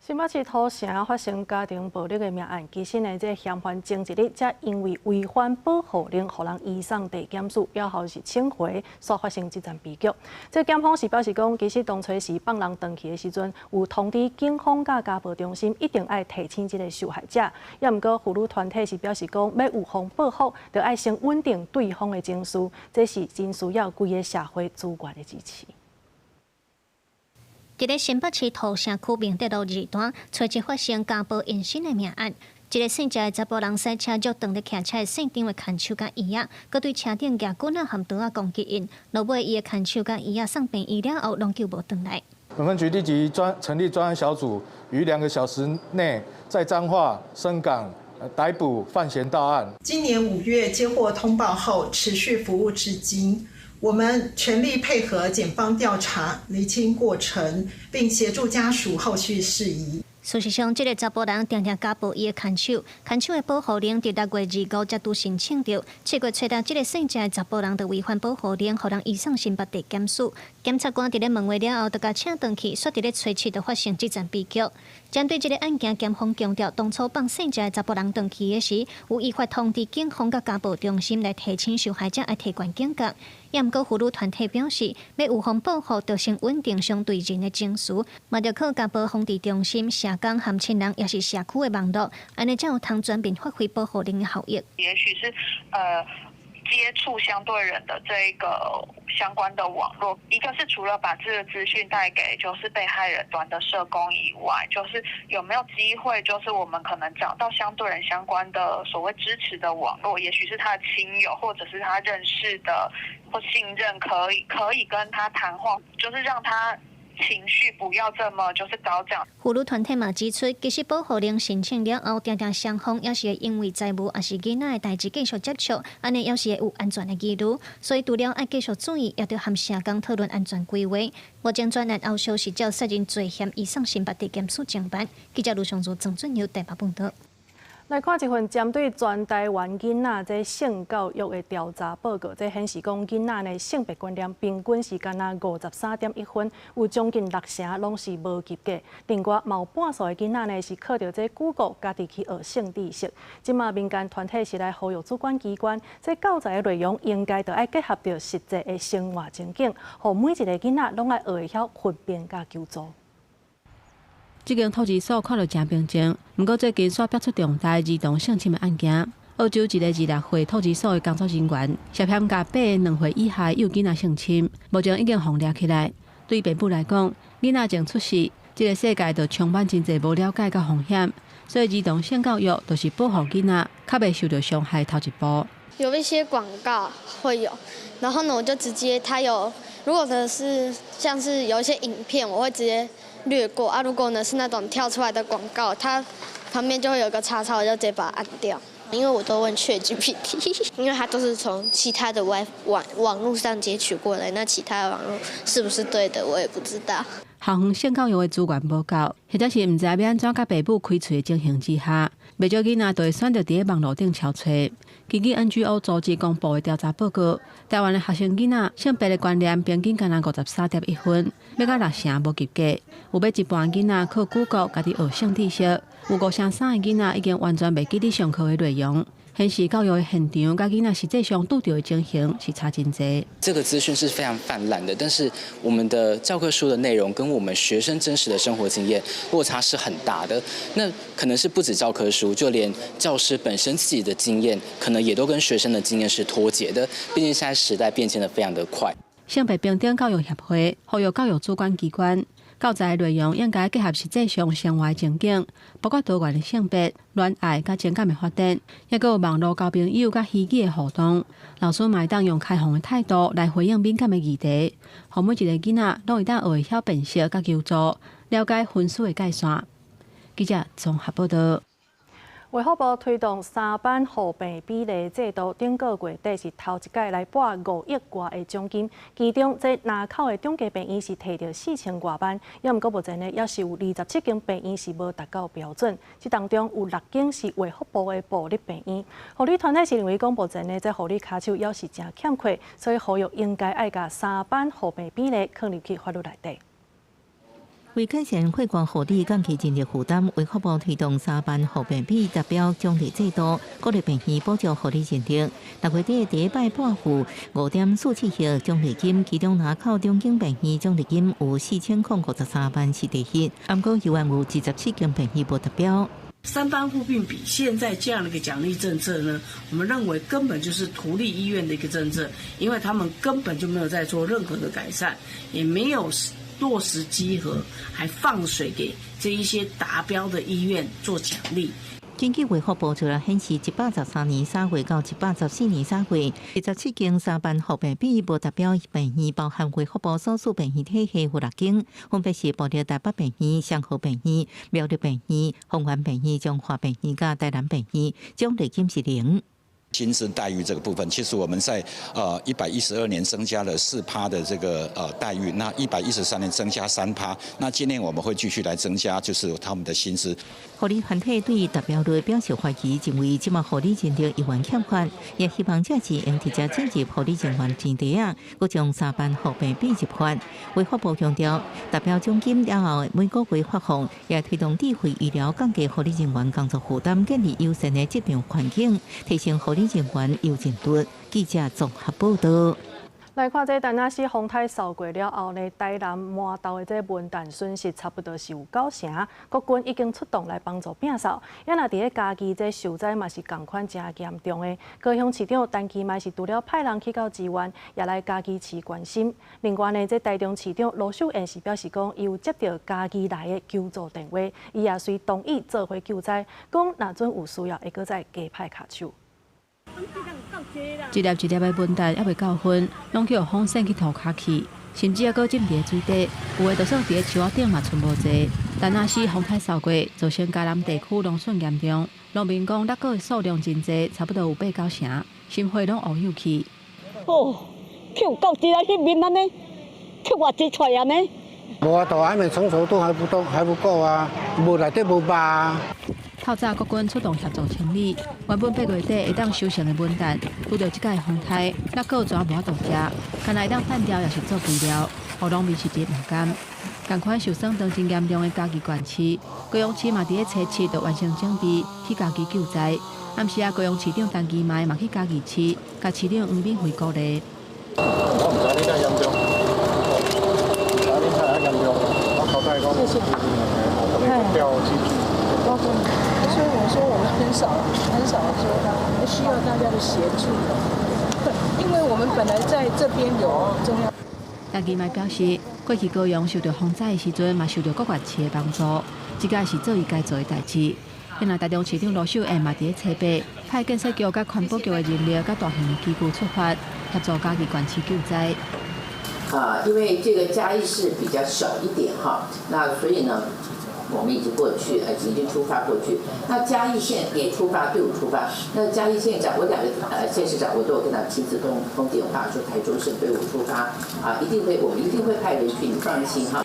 Speaker 1: 新北市土城發生家庭暴力的命案，其實呢，這嫌犯前一日才因為違反保護令，予人移送地檢署，了後是請回，煞發生這樁悲劇。這檢方是表示講，其實當初時放人轉去的時陣，有通知警方佮家暴中心，一定愛提醒這个受害者。也毋過婦女團體是表示講，欲預防報復，著愛先穩定對方的情緒，這是真需要規个社會資源的支持。
Speaker 4: 佇咧新北市土城區明德路二段，初一發生家暴延伸的命案。一个姓謝的查埔人駛車著當咧騎車的姓張的牽手佮椅仔，閣對車頂舉棍仔含刀仔攻擊𪜶。落尾伊的牽手佮椅仔送病院了後，攏救無轉來。
Speaker 18: 本分局立即專成立專案小組，於2個小時內在彰化、伸港逮捕犯嫌到案。
Speaker 19: 今年5月接獲通報後，持續服務至今。我們全力配合檢方調查，釐清過程，並協助家屬後續事宜。
Speaker 4: 事實上，這个查埔人定定家暴伊的牽手，牽手的保護令佇6月25才拄申請著。7月初六，這个姓謝的查埔人就違反保護令，予人移送新北地檢署。檢察官佇咧問話了後，就共請轉去，煞佇咧初七就發生這樁悲劇。針對這个案件，檢方強調，當初放姓謝的查埔人轉去的時，有依法通知警方佮家暴中心來提醒受害者愛提懸警覺。也毋過婦女團體表示，欲預防報復，就先穩定相對人的情緒，嘛著靠家暴防治中心、社工和親人，抑是社區的網路，按呢才有通全面發揮保護令的效益。
Speaker 21: 也許是接觸相對人的這個相關的網絡，一個是除了把這個資訊帶給就是被害人端的社工以外，就是有沒有機會，就是我們可能找到相對人相關的所謂支持的網絡，也許是他的親友，或者是他認識的或信任，可以跟他談話，就是讓他情緒不要這麼就是高漲。
Speaker 4: 婦女團體嘛指出，其實保護令申請了後，定定雙方也是會因為財務抑是囡仔的代誌繼續接觸，按呢猶是會有安全的疑慮，所以除了愛繼續注意，也著和社工討論安全規劃。目前專案後續是照殺人罪嫌移送新北地檢署偵辦。記者盧尚如、曾俊友台北報導。
Speaker 1: 來看一份針對全台灣囡仔這性教育的調查報告，這顯示講囡仔的性別觀念平均是干焦53.1分，有將近六成攏是無及格。另外，嘛有半數的囡仔呢是靠著這 Google 家己去學性知識。這馬民間團體是來呼籲主管機關，這教材的內容應該著愛結合著實際的生活情景，予每一个囡仔攏愛學會曉分辨佮求助。
Speaker 12: 這間托兒所看著誠平靜，毋過最近煞爆出重大兒童性侵的案件。澳洲一个26歲托兒所的工作人員涉嫌共8個2歲以下幼囡仔性侵，目前已經予掠起來。對父母來講，囡仔從出世，這个世界就充滿真濟無了解佮風險，所以兒童性教育就是保護囡仔較袂受著傷害頭一步。
Speaker 22: 有一些廣告會有，然後呢，我就直接他有，如果呢是像是有一些影片，我會直接略過啊。如果呢是那種跳出來的廣告，它旁邊就會有個叉叉，我就直接把它按掉。
Speaker 24: 因為我都問 ChatGPT，因為它都是從其他的外網網路上截取過來，那其他的網路是不是對的，我也不知道。
Speaker 12: 校園性教育的資源無夠，或者是毋知欲按怎佮父母開喙的情形之下，袂少囡仔就會選擇佇咧網路頂撨揣。根據 NGO 組織公布的調查報告，台灣的學生囡仔性別的觀念平均干焦53.1分，欲到六成無及格。有欲一半囡仔靠 Google 家己學性知識，有五成三的囡仔已經完全袂記得上課的內容。顯示教育的現場佮囡仔實際上拄著的情形是差真濟。
Speaker 25: 這個資訊是非常泛濫的，但是我們的教科書的內容跟我們學生真實的生活經驗落差是很大的。那可能是不止教科書，就連教師本身自己的經驗，可能也都跟學生的經驗是脫節的。畢竟現在時代變遷得非常的快。
Speaker 12: 性別平等教育協會呼籲教育主管機關，教材內容應該結合實際上生活的情景，包括多元的性別、戀愛佮情感的發展，抑閣有網路交朋友佮虛擬的互動。老師嘛會當用開放的態度來回應敏感的議題，予每一个囡仔攏會當學會曉辨識佮求助，了解婚事的界線。記者綜合報導。
Speaker 1: 衛福部推動三班護病比例制度，頂個月底是頭一擺來撥5億外的獎金，其中這林口的長庚病院是提著4000外萬，猶毋過目前呢，猶是有27間病院是無達到標準，這當中有六間是衛福部的部立病院。護理團體是認為講，目前呢，這護理跤手猶是誠欠缺，所以呼籲應該愛共三班護病比例放入去法律內底。
Speaker 2: 為改善血管護理降低人力負擔，衛福部推動三班護病比達標獎勵制度，鼓勵病院補助護理人力。6月底第一擺撥付5.47億獎勵金，其中林口中景病院獎勵金有4053萬是第一，毋過猶原有27間病院無達標。
Speaker 5: 三班護病比現在這樣的一個獎勵政策呢，我們認為根本就是圖利醫院的一個政策，因為他們根本就沒有在做任何的改善，也沒有落實稽核，還放水給這一些達標的醫院做獎勵。
Speaker 2: 根據衛福部資料顯示，113年3月到114年3月，27間三班護病比無達標病院，包含衛福部所屬病院體系有6間，分別是部立台北病院、雙和病院、苗栗病院、豐原病院、彰化病院佮台南病院，獎勵金是零。
Speaker 7: 薪資待遇這個部分，其實我們在112年增加了4趴的這個待遇，那113年增加3趴，那今年我們會繼續來增加，就是他們的薪資。
Speaker 2: 護理團體對達標率表示懷疑，認為這馬護理人力猶原欠缺，也希望這次用直接進入護理人員錢袋仔，閣將三班護病比入法。衛福部強調，達標獎金了後每個月發放，也推動智慧醫療降低護理人員工作負擔，建立友善的職場環境，提升護理人員優進度。記者綜合報道。
Speaker 1: 來看這田納西風颱掃過了後呢，台南麻豆的這文旦損失差不多是有9成，國軍已經出動來幫助摒掃。也若佇咧嘉義這受災嘛是仝款誠嚴重的。高雄市長陳其邁是除了派人去到支援，也來嘉義市關心。另外呢，這台中市長盧秀燕是表示講，伊有接到嘉義來的求助電話，伊也隨同意做伙救災，講若陣有需要會閣再加派跤手。
Speaker 12: 一粒一粒的文旦猶未夠薰，攏去予風扇去塗跤去，甚至猶閣浸佇咧水底，有的就算佇咧樹仔頂嘛賰無濟。田納西風颱掃過，造成嘉南地區農損嚴重，農民講栗果的數量真濟，差不多有八九成，心血攏烏有去。
Speaker 8: 哦，去有夠濟啊！彼面按呢，去偌濟出來按呢？
Speaker 9: 無法度，還沒成熟度還不夠，還不夠啊！無內底無肉啊。
Speaker 12: 透早國軍出動協助清理，原本8月底會當收成的文旦，拄著這擺風颱，栗果全無法度食，干焦會當單調也是做肥料，予農民是真毋甘。仝款受損當真嚴重的嘉義縣市，高雄市嘛佇咧初七就完成準備去嘉義救災。暗時啊，高雄市長陳其邁嘛去嘉義市，共市長黃敏惠鼓勵。
Speaker 18: 我毋知你遮嚴重，毋知你遮嚴重，我交代講，調機具。
Speaker 20: 所以我說我們很少很少說需要大家的協助，因為我們本來在這邊有中央。
Speaker 12: 陳其邁表示，過去高雄受著風災的時陣，嘛受著各縣市的幫助，這個是做伊該做的代誌。另外，台中市長盧秀燕嘛佇咧初八派建設局佮環保局的人力佮大型的機具出發，協助嘉義縣市救災。
Speaker 26: 啊，因為這個嘉義市比較小一點哈，那所以呢，我們已經過去，已經出發過去。那嘉義縣也出發，隊伍出發。那嘉義縣長，我兩個縣市長，我都有跟他親自通通電話，說台中市隊伍出發，啊，一定會，我們一定會派人去，你放心哈。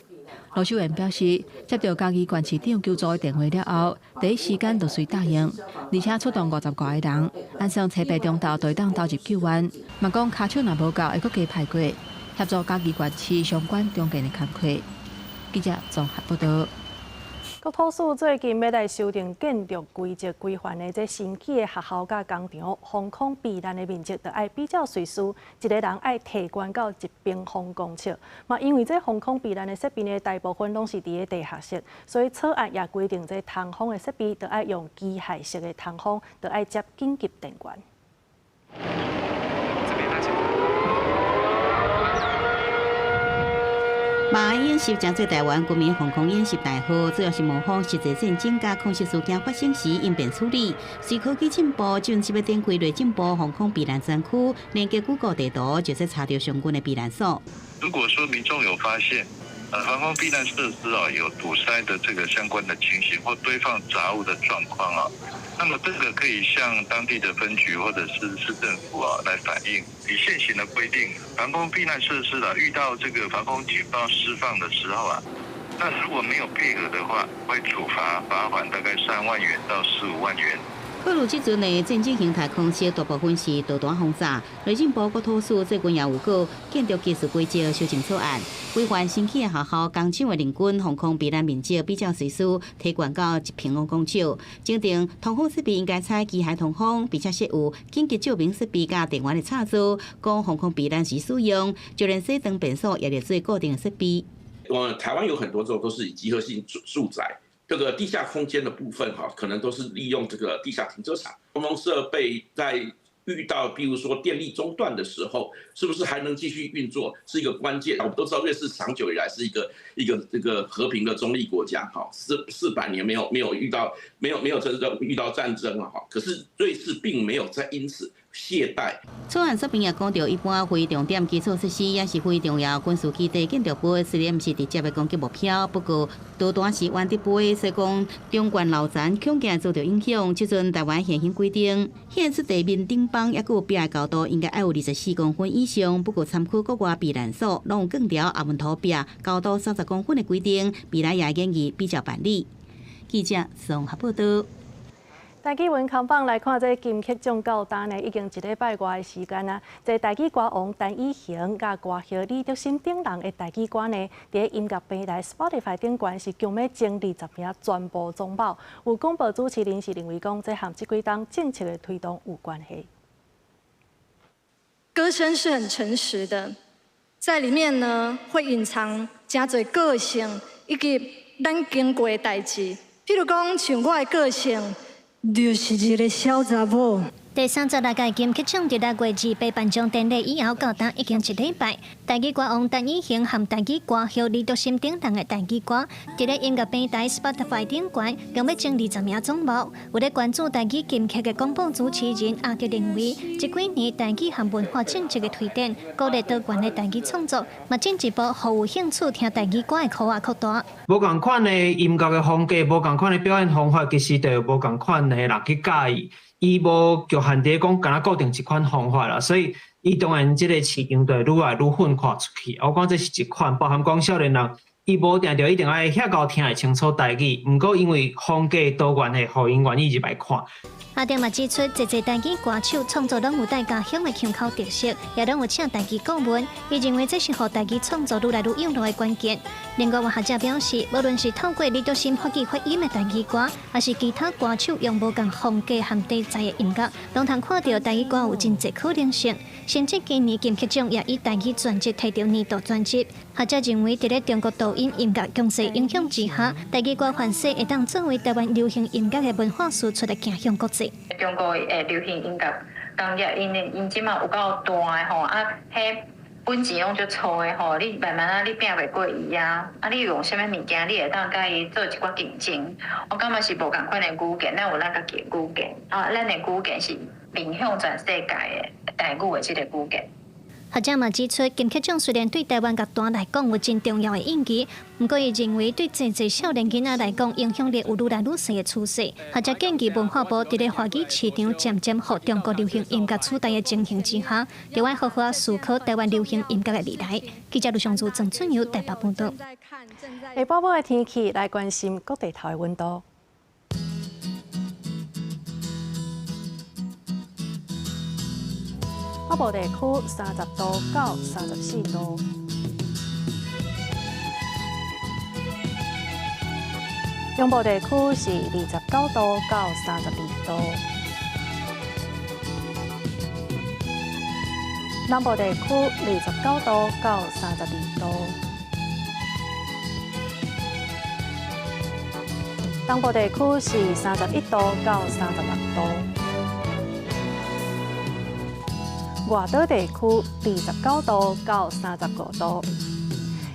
Speaker 12: 盧秀燕表示，接到嘉義縣市長求助的電話了後，第一時間就隨答應，而且出動50外个人，按算初八中晝就會當投入救援。嘛講跤手若無夠，會閣加派過協助嘉義縣市相關重建的工課。記者綜合報道。
Speaker 1: 國土署最近欲來修訂建築規則規範的這新起的學校佮工廠，防空避難的面積，就愛比照瑞士，一个人愛提懸到1平方公尺。嘛，因為這防空避難的設備呢，大部分攏是佇咧地下室，所以草案也規定這通風的設備，就愛用機械式的通風，就愛接緊急電源。
Speaker 27: 馬鞍演習誠做臺灣國民防空演習大號，主要是模仿實際戰爭佮空襲事件發生時應變處理。隨科技進步，進入欲展開內政部防空避難專區，連結 Google 地圖，就會查著相關的避難所。
Speaker 28: 如果說民眾有發現，防空避難設施啊有堵塞的這個相關的情形或堆放雜物的狀況啊，那麼這個可以向當地的分局或者是市政府啊來反映。以現行的規定，防空避難設施啊遇到這個防空警報釋放的時候啊，那如果沒有配合的話，會處罰罰款大概3萬元到15萬元。
Speaker 27: 考慮這陣的戰爭形態空襲，大部分是導彈轟炸。內政部國土署最近也有告建築技術規則修正草案，規範新起的學校、工廠的人均防空避難面積比較歲數提懸到1平方公尺。增訂通風設備應該採機械通風，並且設有緊急照明設備佮電源的插座，供防空避難時使用。就連洗妝便所也列做固定的設備。
Speaker 3: 台灣有很多種都是以集合性住宅。這個地下空間的部分，哈，可能都是利用這個地下停車場，通風設備在遇到，比如說電力中斷的時候，是不是還能繼續運作，是一個關鍵。我們都知道瑞士長久以來是一個這個和平的中立國家，哈，400年沒有遇到沒有真正遇到戰爭啊，哈，可是瑞士並沒有在因此懈怠。
Speaker 27: 草案說明也講到，一般非重點基礎設施也是非重要軍事基地建築物，雖然毋是直接的攻擊目標，不過導彈是彎的飛，所以講中懸樓層恐驚遭到影響。這陣台灣現行規定，顯示地面頂枋抑閣有壁的高度應該愛有24公分以上。不過參考國外避難所，攏有鋼條阿門塗壁高度30公分的規定，未來也建議比照辦理。記者綜合報道。
Speaker 1: 台語文康榜來看，這金曲獎到今呢，已經一禮拜外的時間啊。這台語歌王陳以恆佮歌后李德心等人的台語歌呢，佇音樂平台 Spotify 頂懸是強欲前20名全部總榜。有廣播主持人是認為講，這和這幾冬政策的推動有關係。
Speaker 6: 歌聲是很誠實的，在裡面呢會隱藏誠濟個性，以及咱經過的代誌。譬如講，像我的個性，就是一個小查某。
Speaker 4: 第36屆金曲獎佇6月28頒獎典禮以後，到今已經一禮拜。台語歌王陳以恆和台語歌后李篤心等人的台語歌，佇咧音樂平台 Spotify 頂懸，共欲爭20名總榜。有咧關注台語金曲的廣播主持人阿德認為，這幾年台語和文化政策的推展，鼓勵多元的台語創作，嘛進一步予有興趣聽台語歌的圈仔擴大。
Speaker 10: 無仝款的音樂的風格，無仝款的表演方法，其實就有無仝款的人去佮意。伊無局限佇講，敢若固定一款方法啦，所以伊當然這個市場就會愈來愈分化出去。我講這是一款，包含講少年人，伊無定著一定愛遐𠢕聽會清楚台語，毋過因為風格多元的，予𪜶願意入來看。
Speaker 4: 阿德嘛指出，濟濟台語歌手創作攏有帶家鄉的腔口特色，也攏有請台語顧問。伊認為這是予台語創作愈來愈有路的關鍵。另外，有學者表示，無論是透過李篤心發語發音的台語歌，還是其他歌手用無仝風格和題材的音樂，攏通看著台語歌有真濟可能性。甚至今年金曲獎也以台語專輯提著年度專輯。學者認為，佇咧中國抖音音樂強勢影響之下，台語歌凡勢會當作為台灣流行音樂的文化輸出來行向國際。
Speaker 11: 中國的流行音樂工業，𪜶這馬有夠大的吼，啊，彼本錢攏足粗的吼，你慢慢仔你拚袂過伊啊，啊，你用啥物物件，你會當佮伊做一寡競爭。我感覺是無仝款的語言，咱有咱家己的語言，啊，咱的語言是面向全世界的台語的這个語言。
Speaker 4: 學者嘛指出，金曲獎雖然對台灣樂壇來講有真重要的意義，毋過伊認為對濟濟少年囡仔來講，影響力有愈來愈細的趨勢。學者建議文化部佇咧華語市場漸漸予中國流行音樂取代的情形之下，著愛好好思考台灣流行音樂的未來。記者盧尚如、鄭春友台北報導。
Speaker 1: 下晡晡的天氣來關心各地頭的溫度。北部地區30度到34度，中部地區是29度到32度，南部地區29度到32度，東部地區是31度到36度。外島地區29度到35度。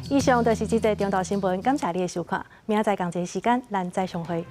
Speaker 1: 以上就是這節中晝新聞，感謝你的收看。明仔載仝一个時間，咱再相會。